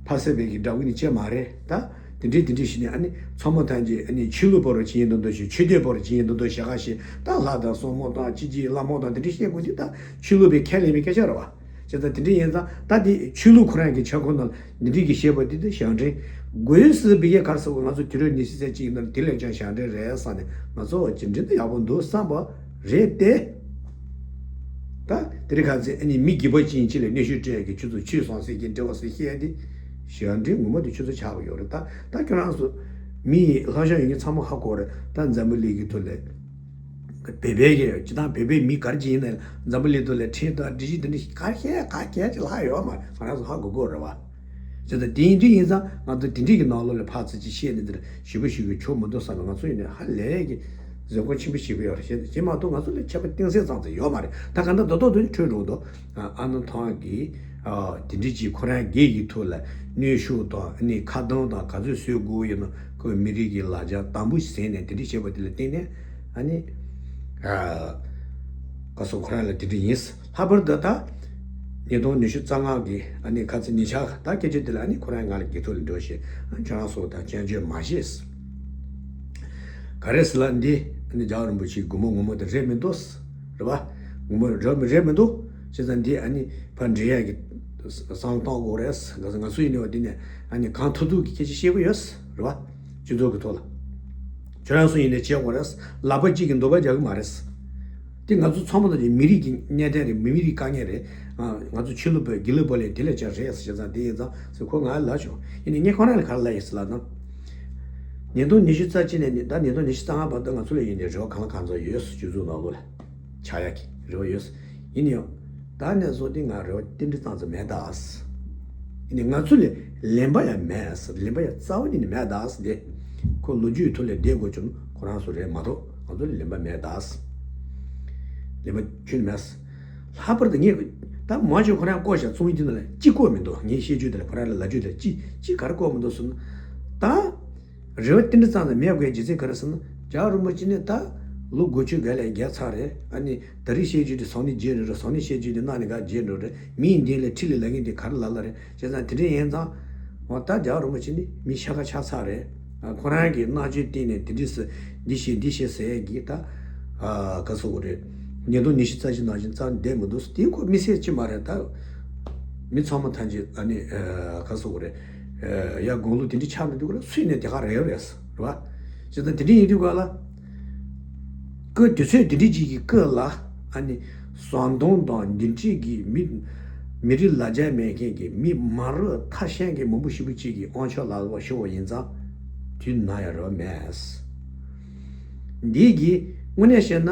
ཕ་སེ་བའི་གི་འདྲ་བོ་ནི་ཅི་མ་རེད་ད། དེ་འདྲའི་དེ་འདྲའི་ཞིག་ནས་ཨ་ནི་ཚང་མ་ཐམས་ཅད་ཨ་ནི་ཆོས་ལུགས་པ་རུ་ཅི་ཡིན་མདོག་མདོག་ཞིག་ཆོས་སྡེ་པ་རུ་ཅི་ཡིན་མདོག་མདོག་ཞིག་ག་ཞིག་ད་ལྷ་དང་སྲུང་མ་དང་ཅི་ཅི་བླ་མ་དང་དེ་འདྲའི་བཤད་དགོས་དུས་ད་ཆོས་ལུགས་པའི་ཁས་ལེན་པའི་སྐད་ཆ་རེད་བ། བྱས་ཙང་དེ་འདྲ་ཡིན་ཙང་ད་དེ་ཆོས་ལུགས་ཁོ་རང་གི་ཁྱབ་ཁོངས་ནང་འདི་འདྲའི་གི་བཤད་པ་འདི་དེ་ཞབས་འདྲེན་དགོས་སུ་བི་གའི་གར་སོགས་ང་ཚོ་དུས་རབས་ཉི་ཤུ་རྩ་གཅིག་ཡིན་ན་དེ་ལས་ཀྱང་ཞབས་འདྲེན་རེད་བསམ་ནས་ང་ཚོ་ཇི་འདྲ་འདི་ཡག་པོ་འདུག་བསམ་པ་རེད་དེ། ད་དེ་རིང་ཁ་ཚེ་ཨ་ནི་མི་དགེ་བ་ཅན་གཅིག་ལ་གནོན་ཤུགས་སྤྲད་ཀྱི་ཁྱོད་ཚོ་ཆོས་སོང་ཟེར་གྱི་འདྲི་བ་ཟེར་བཤད་དེ་ཞབས་འདྲེན་ངོ་མ་དེ་ཁྱོད་ཚོ་ཆགས་པ་ཡོད་རེད། ད་ད་ཁྱོད་རང་ཚོ་མི་ལྷག་བཞག་ཡོད་མཁན་ཚང་མ་ཧ་གོ་རེད། ད་འཛམ་བུ་གླིང་གི་ཐོག་ལ། བོད་པའི་གི་སྤྱི་བཏང་བོད་པའི་མི་ག་རེ་ཅིག་ཡིན་ན་འཛམ་བུ་གླིང་ཐོག་ལ་ཁྲིམས་དང་སྒྲིག་གཞི་འདི་འདྲ་ག་རེ་བཤད་ག་གལ་ཅིག་ལྷག་ཡོད་མ་རེད། ང་རང་ཚོ་ཧ་གོ་གོ་རེད་བ། བྱས་ཙང་དེ་ཡིན་དུས་ཡིན་ཙང་ང་ཚོ་དེ་འདྲའི་གི་ནང་ལོགས་ལ་ཕར་ཚུར་ཅིག་བཤད་ནས་འདིར་ཞུ་བ་ཞུ་གི་ཆོག་མི་འདུག་བསམ་ནས་ང་ཚོ་ཡིན་ནས་ཧ་ལས་གི་བཟོད་སྒོམ་ཆེན་པོ་བྱེད་གི་ཡོད་རེད། བྱས་ཙང་མ་གཏོགས་ང་ཚོ་ལ་ཁྱད་པར་གཏིང་ཟབ་ཙམ་ཙམ་ཡོད་མ་རེད། ད་ག་འདྲ་རྡོག་རྡོག་དེ་འཕྲོད་འགྲོ་འདུག་ཨ་ནི་ཐང་གི་དེ་འདྲའི་ཅིག་ཁོ་རང་སྒེར་གྱི་ཐོག་ལ་གནོན་ཤུགས་དང་ནི་ཁ་གདངས་དང་ག་ཚོད་བཟོ་དགོས་ཡིན་ན་ཁོས་མི་རིགས་ཀྱི་ལ་རྒྱ་དམ་པོ་ཟིན་ནས་དེ་འདྲ་བྱས་པ་དེ་ལ་བརྟེན་ནས་ཨ་ནི་ག་སོ་ཁོ་རང་ལ་དེ་འདྲ་ཡིན། ལྷག་པར་དུ་ད་ཉིས་སྟོང་ཉི་ཤུ་རྩ་ལྔ་གི་ཨ་ནི་ཁ་ཚིག་ཉིན་ཞག་ད་སྐད་ཆ་དེ་ལ་ཨ་ནི་ཁོ་རང་ང་ལ་དགེ་ཐུག་ལ་འགྲོ་ཞེས་ཁྱོད་རང་ཚོ་དང་སྐྱོན་བརྗོད་མ་བྱེད། ག་རེ་ཟེར་ལ་འདི་ནི་རྒྱལ་བ་རིན་པོ་ཆེའི་སྒོ་མོ་ངོ་མ་དེ་རེད་མི་འདུག་རེད་བ། ངོ་མ་རེད་མི་རེད་མི་འདུག་བྱས་ཙང་འདི་ཨ་ནི་ཕར་འདྲེ་ཡག་གི་བསམ་བཏང་དགོས་རེད། ང་ཚོ་ཡིན་ནི་བ་འདི་ནས་ཨ་ནི་གང་ཐུབ་ཐུབ་ཀྱི་སྐད་ཆ་བཤད་གི་ཡོད་རེད་བ། སྤྱི་ཚོགས་ཀྱི་ཐོག་ལ་ཁྱོད་རང་ཚོ་ཡིན་ནས་བྱེད་དགོས་རེད། ལག་པ་གཅིག་གིས་འདོད་པ་རྒྱག་གི་མ་རེད། དེ་ང་ཚོ་ཚང་མ་ལ་མི་རིགས་ཀྱི་གནས་སྟངས་རེད། མི་མི་རིགས་དཀའ་ངལ་རེད། ང་ཚོ་ཆོས་ལུགས་པའི་དགེ་ལུགས་པ་ལས་དེ་ལས་ཀྱང་རེད་ཟེར་ཙང་དེ་ཡིན་ཙང་ཟེར་ཁོ་ང་ལ་བྱུང་ཡིན་ནི་ངས་ཁོ་རང་ལ་ག་རེ་ལབ་ཡིན་ཟེར་ལབ་ན། ཉིས་སྟོང་ཉི་ཤུ་རྩ་གཅིག་ནས་ད་ཉིས་སྟོང་ཉི་ཤུ་རྩ་ལྔ་བར་དུ་ང་ཚོ་ལ་ཡིན་ནི་རེ་བ་གང་ལ་གང་འཚམ་ཡོད་སྤྱི་ཚོགས་ནང་ལོགས་ལ་ཆགས་ཡག་གི་རེ་བ་ཡོད། ཡིན་ནའང་ད་ནས་བཟུང་སྟེ་ང་རེ་བ་ཏིལ་འབྲུ་ཙམ་ཙམ་མེད་ད། ཡིན་ནི་ང་ཚོ་ལས་ལེན་པ་ཡང་མེད། ལེན་པ་ཡང་རྩ་བ་ཉིད་ནས་མེད་ད་དེ། ཁོ་ལོ་རྒྱུས་ཐོག་ལས་བསྡད་དགོས་བྱུང་ན་ཁོ་རང་ཚོ་རེད་མ་གཏོགས་ང་ཚོ་ལ་ལེན་པ་མེད་ད། ལེན་པ་ཁྱོན་མེད། ལྷག་པར་དུ་ངས་ད་མང་ཆེ་ཁོ་རང་བསྐོ་བཞག་ཚོང་ཡིན་དེ་ན་ལ་གཅིག་བསྐོ་མི་འདུག་ངས་བཤད་རྒྱུ་དེ་ལ་ཁོ་རང་ལ་ལབ་རྒྱུ་དེ་ལ་གཅིག་གཅིག་ག་རེ་བསྐོ་མི་འདུག་ཟེར་ན། ད་རེ་བ་ཏིལ་འབྲུ་ཙམ་ཙམ་མེད་དགོས་རྒྱུ་མཚན་ག་རེ་ཟེར་ན། རྒྱལ་བ་རིན་པོ་ཆེ་ནི་ད་ལོ་དགུ་བཅུ་ག་ལས་བརྒལ་ཚར་རེད། ཨ་ནི་ད་རེས་བཤད་རྒྱུ་དེ་སང་ཉིན་བརྗེད་ནི་རེད། སང་ཉིན་བཤད་རྒྱུ་དེ་གནངས་ནི་ག་བརྗེད་འགྲོ་རེད། མིའི་མདུན་ལ་ཁྲི་ལ་ལབ་མཁན་དེ་ག་རེ་ལབ་ལ་རེད། བྱས་ཙང་དེ་འདྲ་ཡིན་ཙང་། འོ་ད་རྒྱལ་བ་རིན་པོ་ཆེ་ནི་མི་ཤ་ཁ་ཆགས་ཚར་རེད། ཁོ་རང་གི་རྣམ་དཔྱོད་བསྟན་ནས་དེ་འདྲས་སུ་འདི་བྱེད་འདི་བྱེད་ཟེར་གྱི་ད། ག་ཟེར་དགོས་རེད། ཉིས་སྟོང་ཉི་ཤུ་རྩ་གཅིག་ནང་བཞིན་རྩ་བསྡད་མི་འདུག་དེ་ཁོ་མི་སེར་ཅིག་མ་རེད་ད། མི་ཚང་མ་ཐམས་ཅད་ཨ་ནི་ག་ཟེར་དགོས་རེད། ཡ་དགུང་ལོ་དེ་འདྲས་ཆགས་མི་འདུག་ག་ལ་སུས་ནས་དེ་ག་རེད་རེད་རེད་བ། བྱས་ཙང་དེ་འདྲས་ཡིན་དུས་ག་ལ། སྐུ་དུས་ཚོད་དེ་འདྲས་ཅིག་གི་སྐབས་ལ་ཨ་ནི། ཟམ་གདོང་དང་འདི་འདྲའི་གི་མི་མི་རིགས་ལ་རྒྱ་མེད་མཁན་གྱི་མི་མ་རབས་ཐ་ཤལ་གྱི་མང་པོ་ཞེ་པོ་ཅིག་གིས་དབང་ཆ་ལག་པར་ཤོར་བ་ཡིན་ཙང་དུས་ན་ཡང་རེ་བ་མེད། འདི་གི་དངོས་གནས་བཤད་ན།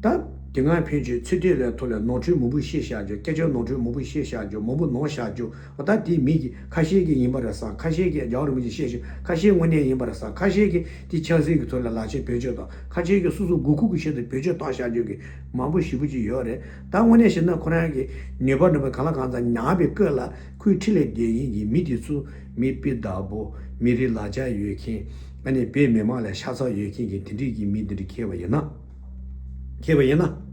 ད་དེ་སྔ་ཕན་ཆད་ཚེ་འདས་ལ་ཐོག་ལ་ནོར་འཁྲུལ་མང་པོ་བཤད་བཞག་རྒྱུ། སྐད་ཆ་ནོར་འཁྲུལ་མང་པོ་བཤད་བཞག་རྒྱུ། མང་པོ་ནོར་བཞག་རྒྱུ། འོ་ད་དེ་མི་གི་ཁ་ཤས་ཀྱི་ཡིན་པ་རེད་བསམ། ཁ་ཤས་ཀྱི་རྒྱལ་བ་རིན་པོ་ཆེ་བཤད་ཞིག་ཁ་ཤས་དངོས་གནས་ཡིན་པ་རེད་བསམ། ཁ་ཤས་ཀྱི་དེ་ཆབ་སྲིད་ཀྱི་ཐོག་ལ་ལག་ཆ་བེད་སྤྱོད་དང་། ཁ་ཤས་ཀྱི་སོ་སོ་མགོ་ཁུག་གི་ཆེད་དུ་བེད་སྤྱོད་བཏང་བཞག་རྒྱུ་གི་མང་པོ་ཞེ་པོ་ཅིག་ཡོད་རེད། ད་དངོས་གནས་བཤད་ན་ཁོ་རང་གི་ནུས་པ་ནུས་པ་གང་ལ་གང་འཚམ་ཉར་བའི་སྐབས་ལ་ཁོའི་འཁྲིས་ལ་བསྡད་མཁན་གྱི་མི་དེ་ཚོ་མི་སྤུས་དག་པོ། མི་རིགས་ལ་རྒྱ་ཡོད་མཁན། ཨ་ནི་བོད་མི་མང་ལ་ཤ་ཚ་ཡོད་མཁན་གྱི་དེ་འདྲས་ཀྱི་མི་འདི་འདྲས་ཁེལ་བ་ཡིན་ན། ཁེལ་བ་ཡིན་ན།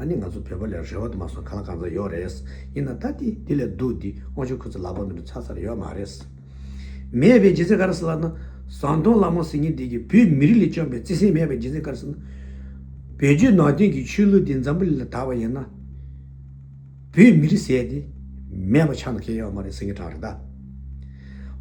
ཨ་ནི་ང་ཚོ་བོད་པ་ལ་རེ་བ་དུ་མ་སོང་གང་ལ་གང་འཚམ་ཡོད་རེད། ཡིན་ན་ད་དེ་དེ་ལས་སྡུག་དེ་དབང་ཆ་ཁོ་ཚོ་ལག་པ་ནང་དུ་ཚར་ཚར་ཡོད་མ་རེད། མེད་པའི་རྒྱུ་མཚན་ག་རེ་ཟེར་ལབ་ན། ཟམ་གདོང་ལྷ་མོ་ཟེར་མཁན་དེ་གིས་བོད་མི་རིགས་ལ་བཅངས་པའི་བརྩེ་སེམས་མེད་པའི་རྒྱུ་མཚན་ག་རེ་ཟེར་ན། བོད་བརྒྱུད་ནང་བསྟན་གྱི་ཆོས་ལུགས་དེ་འཛམ་བུ་གླིང་ལ་དར་བ་ཡིན་ན། བོད་མི་རིགས་ཟེར་དེ་མེད་པ་ཆགས་ན་ཁེལ་ཡོད་མ་རེད་ཟེར་མཁན་དྲང་རེད་ད།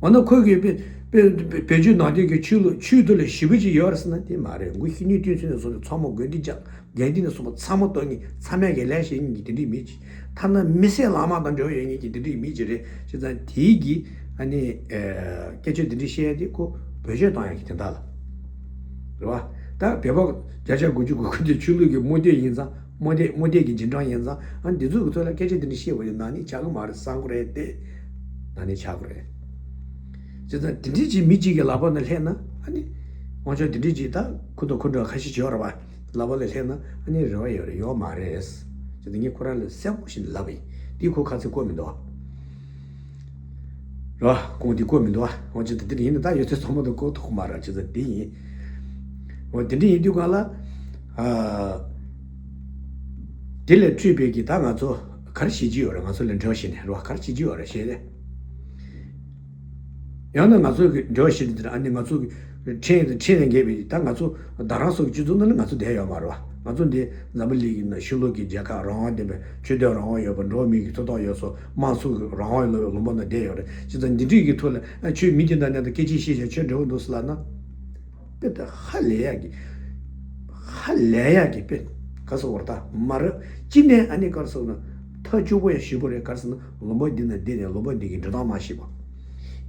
འོ་ན་ཁོ་གིས་བོད་བོད་བོད་བརྒྱུད་ནང་བསྟན་གྱི་ཆོས་ལུགས་ཆོས་ཐོག་ལ་ཞེ་པོ་ཅིག་ཡོད་རེད་ཟེར་ན་དེ་མ་རེད། མགོ་ཤི་ནུས་སྟོན་ཚུལ་ནས་བཟུང་ནས་ཚང་མ་དགོན་སྡེ་རྒྱག་དགོན་སྡེ་ནས་བཟུང་བ་ཚང་མ་གཏོར་མཁན་ཚང་མས་ཀྱི་ལས་བྱེད་མཁན་གྱི་དེ་འདྲའི་མི་ཅིག་ཐ་ན་མི་སེར་ལྷག་མ་དང་འབྲེལ་བ་ཡོད་མཁན་གྱི་དེ་འདྲའི་མི་ཅིག་རེད། བྱས་ཙང་དེའི་གི་ཨ་ནི་སྐད་ཆ་དེ་འདྲའི་བཤད་ཡ་དེ་ཁོ་བེད་སྤྱོད་བཏང་ཡ་གི་དོན་དག་ལ། རེད་བ། ད་བོད་པ་བརྒྱ་ཆ་དགུ་བཅུ་གོ་དགུ་དེ་ཆོས་ལུགས་ཀྱི་དམོད་སྡེ་ཡིན་ཙང་། དམོད་སྡེ་དམོད་སྡེ་གི་རྗེས་འབྲང་ཡིན་ཙང་། ཨ་ནི་འདི་ཚོ་གི་ཐོག་ལ་སྐད་ཆ་དེ་འདྲ་བཤད་པ་ཡིན་ན་ནི་ཆགས་ཀྱི་མ་རེད་བསམ་གི་རེད་དེ། ན་ནི་ཆགས་གི་རེད། བྱས་ཙང་དེ་འདྲའི་ཅིག་མི་གཅིག་གི་ལག་པ་ནང་སླེབས་ན། ཨ་ནི་དབང་ཆ་དེ་འདྲའི་ཅིག་ད་ཁུ་དོ་ཁུ་འདྲ་ཁ་ཤས་ཅིག་ཡོད་རེད་བ། ལག་པ་ལ་སླེབས་ན་ཨ་ནི་རེ་བ་ཡོད་རེད་ཡོད་མ་རེད། བྱས་ཙང་ངས་ཁོ་རང་ལ་གསལ་པོ་ཞིག་ལབ་པ་ཡིན། དེ་ཁོ་ཁ་ཚིག་གོ་མི་འདུག་བ། ར། གོང་དེ་བཀོད་མི་འདུག་ཨ། འོ་ཅི་ད་དེ་ཡིན་ན་ད་ཡོད་ཚད་ཚང་མ་དུ་བཀོད་ཐུབ་མ་ར་ཅི་ཟེར་དེ་ཡིན། འོ་དེ་འདྲ་ཡིན་དུས་གང་ལ། ཨ། དེ་ལས་འཕྲོས་པའི་གི་ད་ང་ཚོ་ག་རེ་བྱེད་ཀྱི་ཡོད་རེད། ང་ཚོ་ལ་འབྲེལ་བ་བྱས་ནས་ར་ག་རེ་བྱེད་ཀྱི་ཡོད་རེད་ཞེས་ཏེ། ཡང་ན་ང་ཚོ་གི་འབྲེལ་བ་བྱེད་དེ་ཨ་ནི་ང་ཚོ་གི་ཕྲན་དང་ཕྲན་ལས་འགལ་བའི་ད་ང་ཚོ་རྡ་རམ་ས་གི་སྤྱི་ཚོགས་ནང་ལ་ང་ཚོ་བསྡད་ཡོད་མ་རེད་བ། ང་ཚོ་འདི་འཛམ་བུ་གླིང་གི་ནང་ཤུགས་ལོག་གི་རྒྱལ་ཁབ་རང་དབང་ལྡན་པའི་ཆོས་དད་རང་དབང་ཡོད་པ། འགྲོ་བ་མིའི་གི་ཐོབ་ཐང་ཡོད་སོགས་དམངས་གཙོ་གི་རང་དབང་ལོ་ལུང་པ་ནང་བསྡད་ཡོད་རེད། བྱས་ཙང་འདི་འདྲའི་གི་ཐོག་ལ་ཨ་ཆོས་མི་འདི་དང་མཉམ་དུ་སྐད་ཆ་བཤད་བྱས་ཆོས་འབྲེལ་བ་འདུག་ཟེར་ལབ་ན། དཔེ་ད་ཧ་ལས་ཡག་གི་ཧ་ལས་ཡག་གི་དཔེ་ག་ཟེར་བ་རེད་ད་མ་རེད། གཅིག་ནས་ཨ་ནི་ག་རེ་ཟེར་ན་ཐབས་སྐྱོ་པོ་ཡང་ཞེ་པོ་རེད། ག་རེ་ཟེར་ན་ལུང་པ་འདི་ནང་བསྡད་ནས་ལུང་པ་འདི་གི་འབྲེལ་ཐག་མ་ཤེས་པ།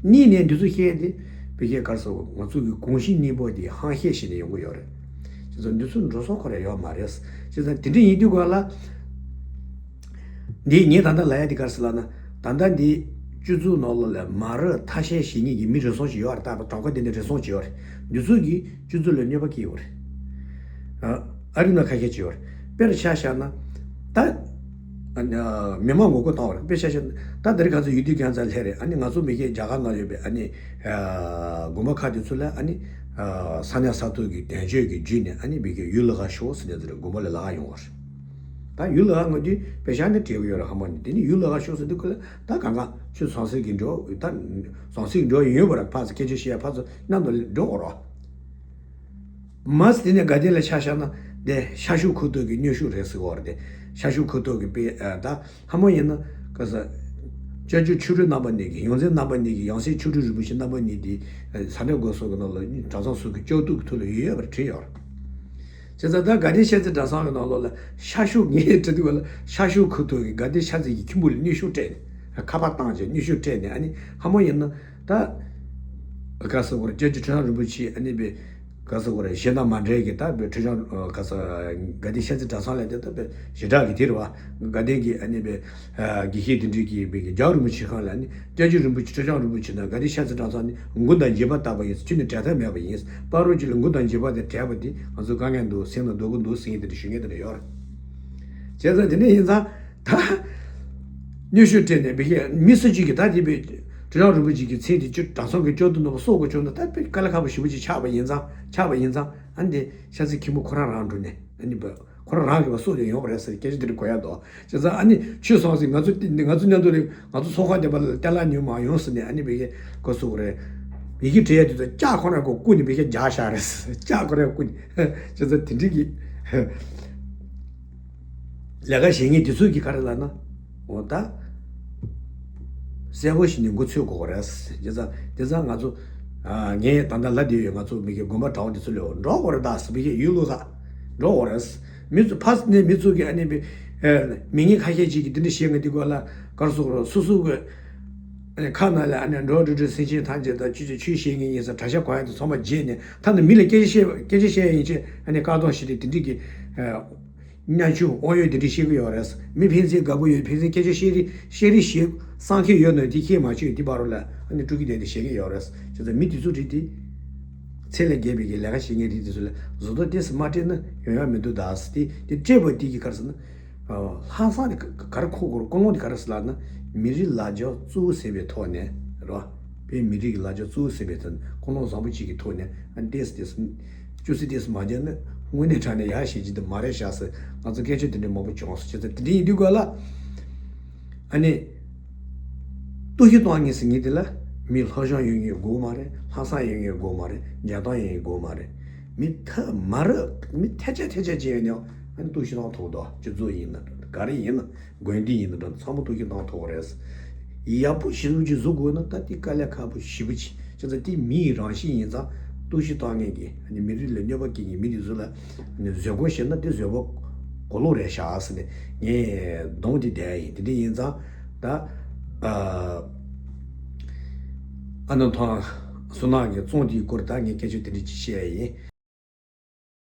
གཉིས་ནས་འདི་ཚོ་བཤད་དེ་བི་ཁའི་ག་རེ་ཟེར་བ་ང་ཚོ་གི་གོམས་གཤིས་གཉིས་པོ་དེ་ཧང་ཤེད་བྱས་ནས་ཡོང་གི་ཡོད་རེད། བྱས་ཙང་འདི་ཚོ་འགྲོ་སོང་ཁོ་ར་ཡོད་མ་རེད། བྱས་ཙང་དེ་འདྲ་ཡིན་དུས་ག་ལ། འདི་ངས་ད་ལྟ་ལབ་ཡ་འདི་ག་རེ་ཟེར་ལབ་ན། ད་ལྟ་འདི་སྤྱི་ཚོགས་ནང་ལོགས་ལ་མ་རབས་ཐ་ཤལ་བྱེད་མཁན་གྱི་མི་རེ་ཟུང་ཞིག་ཡོད་རེད། ད་གྲངས་ཀ་དེ་འདྲ་རེ་ཟུང་ཞིག་ཡོད་རེད། འདི་ཚོ་གིས་སྤྱི་ཚོགས་ལ་གནོད་པ་སྐྱེལ་ཡོད་རེད། ཨ་རི་ན་ཁ་ཤས་ཅིག་ཡོད་རེད། དཔེར་ཆ་བཞག་ན། ད་ཨ་ནི་མི་མང་ངོ་རྒོལ་བཏང་བ་རེད། དཔེར་ཆ་བཞག་ན་ད་འདིར་ང་ཚོ་ཡུལ་དུས་རྒྱང་ཚ་ལྷས་རེད། ཨ་ནི་ང་ཚོ་མི་སྐད་རྒྱ་གར་ནང་ཡོད་པའི་ཨ་ནི་དགོན་པ་ཁག་དེ་ཚོ་ལ་ཨ་ནི་ས་གནས་ས་ཐོག་གི་དོན་གཅོད་ཀྱི་བརྒྱུད་ནས་ཨ་ནི་མི་སྐད་ཡུལ་ལ་ཁ་ཤོག་ཟེར་ནས་དེར་དགོན་པ་ལ་ལ་ཁ་ཡོང་བ་རེད། ད་ཡུལ་ལ་ཁ་ང་དུས་དཔེ་ཆ་ནི་བྲིས་ཡོད་རེད། ཧ་མ་ནི་དེ་ནི་ཡུལ་ལ་ཁ་ཤོག་ཟེར་དུས་ཁོ་ལ་ད་གང་གང་ཆོས་ཟང་ཟིང་གི་འགྲོ་ད་ཟང་ཟིང་གི་འགྲོ་ཡོད་པ་རེད། ཕར་ཚུར་སྐད་ཆ་བཤད་ཕར་ཚུར་མཉམ་དུ་འགྲོ་དགོས་རོགས། མ་ཟད་དེ་ནས་དགའ་ལྡན་ལ་ཆ་བཞག་ན་དེ་ཤར་ཕྱོགས་ཁུག་ཐོག་གི་མཉེན་ཤུགས་རེད་ཟེར་བ་རེད། དེ་ཤར་ཕྱོགས་ཁུག་ཐོག་གི་དཔེ་ད་ལྷ་མོ་ཡིན་ན་ག་ས་སྐྱབས་རྗེ་མཆོག་སྤྲུལ་རྣམ་པ་གཉིས་ཀྱི་ཡོངས་འཛིན་རྣམ་པ་གཉིས་ཀྱི་ཡང་སྲིད་མཆོག་སྤྲུལ་རིན་པོ་ཆེ་རྣམ་པ་གཉིས་དེ་ས་འབྲས་དགོན་སོགས་ཀྱི་ནང་ལ་གྲྭ་ཚང་སོགས་ཀྱི་སྐྱོབ་གཏུག་གི་ཐོག་ལ་ཡོད་ཡོད་པར་བྲིས་ཡོད་རེད། བྱས་ཙང་ད་དགའ་ལྡན་ཤར་རྩེ་གྲྭ་ཚང་གི་ནང་ལོགས་ལ་ཤར་ཕྱོགས་ངས་བྲིས་དུས་ལ་ཤར་ཕྱོགས་ཁུག་ཐོག་གི་དགའ་ལྡན་ཤར་རྩེ་གི་ཁྱིམ་བུ་ལ་མཉེན་ཤུགས་སྤྲད་ནས་ཁ་པར་བཏང་བྱས་མཉེན་ཤུགས་སྤྲད་ནས་ཨ་ནི་ལྷ་མོ་ཡིན་ན། ད་ག་ས་གོ་ར་སྐྱབས་རྗེ་ཁྲི་བྱང་རིན་པོ་ཆེ་ཨ་ནི་པའི་ག་ས་གོ་ར་གཞན་དང་མ་འདྲ་གི་ད་པའི་ཁྲི་བྱང་ག་ས་དགའ་ལྡན་ཤར་རྩེ་གྲྭ་ཚང་ལ་དེ་ད་པའི་ཞེ་དྲག་གི་དེ་རེད་བ། དགའ་ལྡན་གྱི་ཨ་ནི་པའི་དགེ་བཤེས་དེ་འདྲའི་གི་པའི་རྒྱལ་བ་རིན་པོ་ཆེ་ཁང་ལ་ཨ་ནི་སྐྱབས་རྗེ་རིན་པོ་ཆེ་ཁྲི་བྱང་རིན་པོ་ཆེ་དང་དགའ་ལྡན་ཤར་རྩེ་གྲྭ་ཚང་ནི་མགོ་དང་མཇུག་པ་བཏགས་པ་ཡིན། ཁྱོད་ནི་འབྲལ་ཐབས་མེད་པ་ཡིན། བར་རོ་གཅིག་ལ་མགོ་དང་མཇུག་པ་དེ་བྲལ་བ་དེ་ང་ཚོ་དཀའ་ངལ་འདུག་སེམས་ལ་སྡུག་པོ་འདུག་ཟེར་མཁན་དེ་འདྲ་ཞུ་མཁན་དེ་འདྲ་ཡོད་རེད། བྱས་ཙང་དེ་འདྲ་ཡིན་ཙང་། ད། མཉེན་ཤུགས་སྤྲད་ནས་བི་ཁའི་མི་སུ་གཅིག་གིས་ད་དེ་བས། ཁྲི་བྱང་རིན་པོ་ཆེ་གི་མཚན་དེ་བཅུ་གྲྭ་ཚང་གི་སྐྱོབ་གཏུག་ནོར་བ་སྲོག་གི་བཅོལ་ན་ད་དཔེ་དཀའ་ལས་ཁག་པོ་ཞེ་པོ་ཅིག་ཆགས་པ་ཡིན་ཙང་ཆགས་པ་ཡིན་ཙང་ཨ་ནི་དེ་ཤར་རྩེ་མཁན་པོ་ཁོ་རང་རང་འགྲོ་ནས་ཨ་ནི་བ་ཁོ་རང་རང་གི་བ་སྲོག་ལ་ཡོང་བ་རེད་ཟེར་སྐད་ཆ་དེ་འདྲ་གོ་ཡ་འདུག་བྱས་ཙང་ཨ་ནི་ཆོས་སོང་ཟིན་ང་ཚོ་ང་ཚོ་མཉམ་དུ་རེད། ང་ཚོ་ཚོང་ཁང་དེ་པ་ལ་གཏན་ལ་ཉོ་མ་ཡོང་ཟེར་ནས་ཨ་ནི་བི་ཁའི་གོ་སུ་གོ་རེད། བི་ཁའི་བྲིས་ཡ་དེ་ཚོ་ལྕགས་ཁོ་རང་གོ་ཀུ་ནས་བི་ཁའི་རྒྱག་བཞག་རེད། ལྕགས་ཁོ་རང་ཀུ་ནས་བྱས་ཙང་དེ་འདྲ་གི་ལས་ཀ་བྱེད་མཁན་དེ་ཚོ་གིས་ག་རེ་ལབ་ན། འོ་ད། གསལ་པོ་ཞིག་ནས་མགོ་ཚོས་དགོས་རེད། དེ་ཙང་དེ་ཙང་ང་ཚོ། ངས་ད་ལྟ་ལབ་བསྡད་ཡོད། ང་ཚོ་མི་གི་དགོན་པ་གྲྭ་བ་དེ་ཚོ་ལ་འགྲོ་དགོས་རེད་ད་ཟེར་བི་ཁའི་ཡུལ་ལུགས་ད། འགྲོ་དགོས་རེད། མི་ཚོ་ཕ་ནས་མི་ཚོ་གིས་ཨ་ནི་བི། ཨེ། མི་ངན་ཁ་ཤས་ཅིག་གིས་དེ་འདྲ་བཤད་མཁན་དེ་སྐོར་ལ་ག་རེ་ཟེར་དགོས་རེད། སོ་སོ་གི་ཨ་ནི་ཁ་ནང་ལ་ཨ་ནི་འགྲོ་འགྲོ་འགྲོ་སེམས་ཅན་ཐམས་ཅད་དང་ཆོས་ཀྱི་ཆོས་བཤད་མཁན་ཡིན་ཟེར་གྲྭ་ཤག་གང་ཡང་དེ་ཚང་མ་བརྗེད་ནས། ཐ་ན་མི་ལ་སྐད་ཆ་བཤད་སྐད་ཆ་བཤད་ཡིན་ཆེད་ཨ་ནི་བཀག་སྡོམ་བྱས་ཏེ་དེ་འདྲ་གི་ཨ་བརྙས་བཅོས་དབང་ཡོད་དེ་འདྲ་བཤད་གི་ཡོད་རེད། མི་ཕན་ཚུན་དགའ་པོ་ཡོད། ཕན་ཚུན་སྐད་ཆ་བཤད་རེས་བཤད་རེས་བྱེད་བསམ་གི་ཡོད་ན་དེ་ཁྱེད་མ་བྱོས། དེ་བར་ལ་ཨ་ནི་སྤྲོ་སྐྱིད་ལྡན་དེ་བཤད་གི་ཡོད་རེད། བྱས་ཙང་མི་དེ་ཚོ་རེད་དེ། ཚད་ལས་བརྒལ་བའི་གི་ལས་ཀ་བྱེད་མཁན་རིགས་དེ་ཚོ་ལ་གཟུགས་མདོག་དེ་ཙམ་མ་སྤྲད་ན་ཡོང་ཡ་མི་འདུག་ད་ཟེར་ཏེ། དེ་སྤྲད་པ་དེ་གིས་ག་རེ་ཟེར་ན། ཨ། ལྷག་བསམ་དེ་ག་ག་རེ་འཁོར་དགོས་རེད། ཀུན་སློང་དེ་ག་རེ་ཟེར་ལབ་ན། མི་རིགས་ལ་རྒྱ་གཙོ་བོ་ཟིན་པའི་ཐོག་ནས་རེད་བ། བོད་མི་རིགས་ཀྱི་ལ་རྒྱ་གཙོ་བོ་ཟིན་པའི་ཐོག་ནས། ཀུན་སློང་བཟང་པོ་གཅིག་གི་ཐོག་ནས། ཨ། ཏོག་ཙམ་ཏོག་ཙམ་ཅུང་ཟད་ཏོག་ཙམ་མ་བརྒྱབ་ན་དངོས་གནས་དྲང་གནས་ཡག་ཤོས་ཅིག་དེ་མ་རེད་ཤག་ཟེར། ང་ཚོ་སྐད་ཆ་དེ་འདྲ་མང་པོ་བྱུང་སོང་། བྱས་ཙང་དེ་འདྲ་ཡིན་དུས་སྐབས་ལ། ཨ་ནི། གཏོར་བཤིག་གཏོང་མཁན་ཟེར་མཁན་དེ་ལ་མི་སློབ་སྦྱོང་ཡོད་མཁན་དགོས་མ་རེད། ལྷག་བསམ་ཡོད་མཁན་དགོས་མ་རེད། འཇོན་ཐང་ཡོད་མཁན་དགོས་མ་རེད། མི་ཐ་མ་རེད། མི་ཐལ་ཆ་ཐལ་ཆ་ཅིག་ཡོད་ནའང་ཨ་ནི་གཏོར་བཤིག་གཏོང་ཐུབ་འདུག་སྤྱི་ཚོགས་ཡིན་ན་འདྲ། ག་རེ་ཡིན་ན། དགོན་སྡེ་ཡིན་ན་འདྲ། ཚང་མ་གཏོར་བཤིག་གཏོང་ཐུབ་པ་རེད། ཡག་པོ་ཞེ་པོ་ཅིག་བཟོ་དགོས་ན་ད་དེ་དཀའ་ལས་ཁག་པོ་ཞེ་པོ་ཅིག་བྱས་ཙང་དེ་མིའི་རང་བཞིན་ཡིན་ཙང་། གཏོར་བཤིག་གཏོང་མཁན་གྱི་ཨ་ནི་མི་རིགས་ལ་གནོད་པ་སྐྱེལ་མཁན་མི་དེ་ཚོ་ལ་ཨ་ནི་བཟོད་སྒོམ་བྱས་ན་དེ་བཟོད་པ་གོ་ལོག་རེད་ཤག་ཟེར་ནས་ངས་གདོང་དེ་བསྡད་ཡིན། དེ་འདྲ་ཡིན་ཙང་ད། ཨ། ཨ་ནི་ཐང་བསོད་ནམས་ཀྱི་རྩོམ་དེའི་སྐོར་ད་ངས་སྐད་ཆ་དེ་འདྲ་ཅིག་བཤད་ཡ་ཡིན།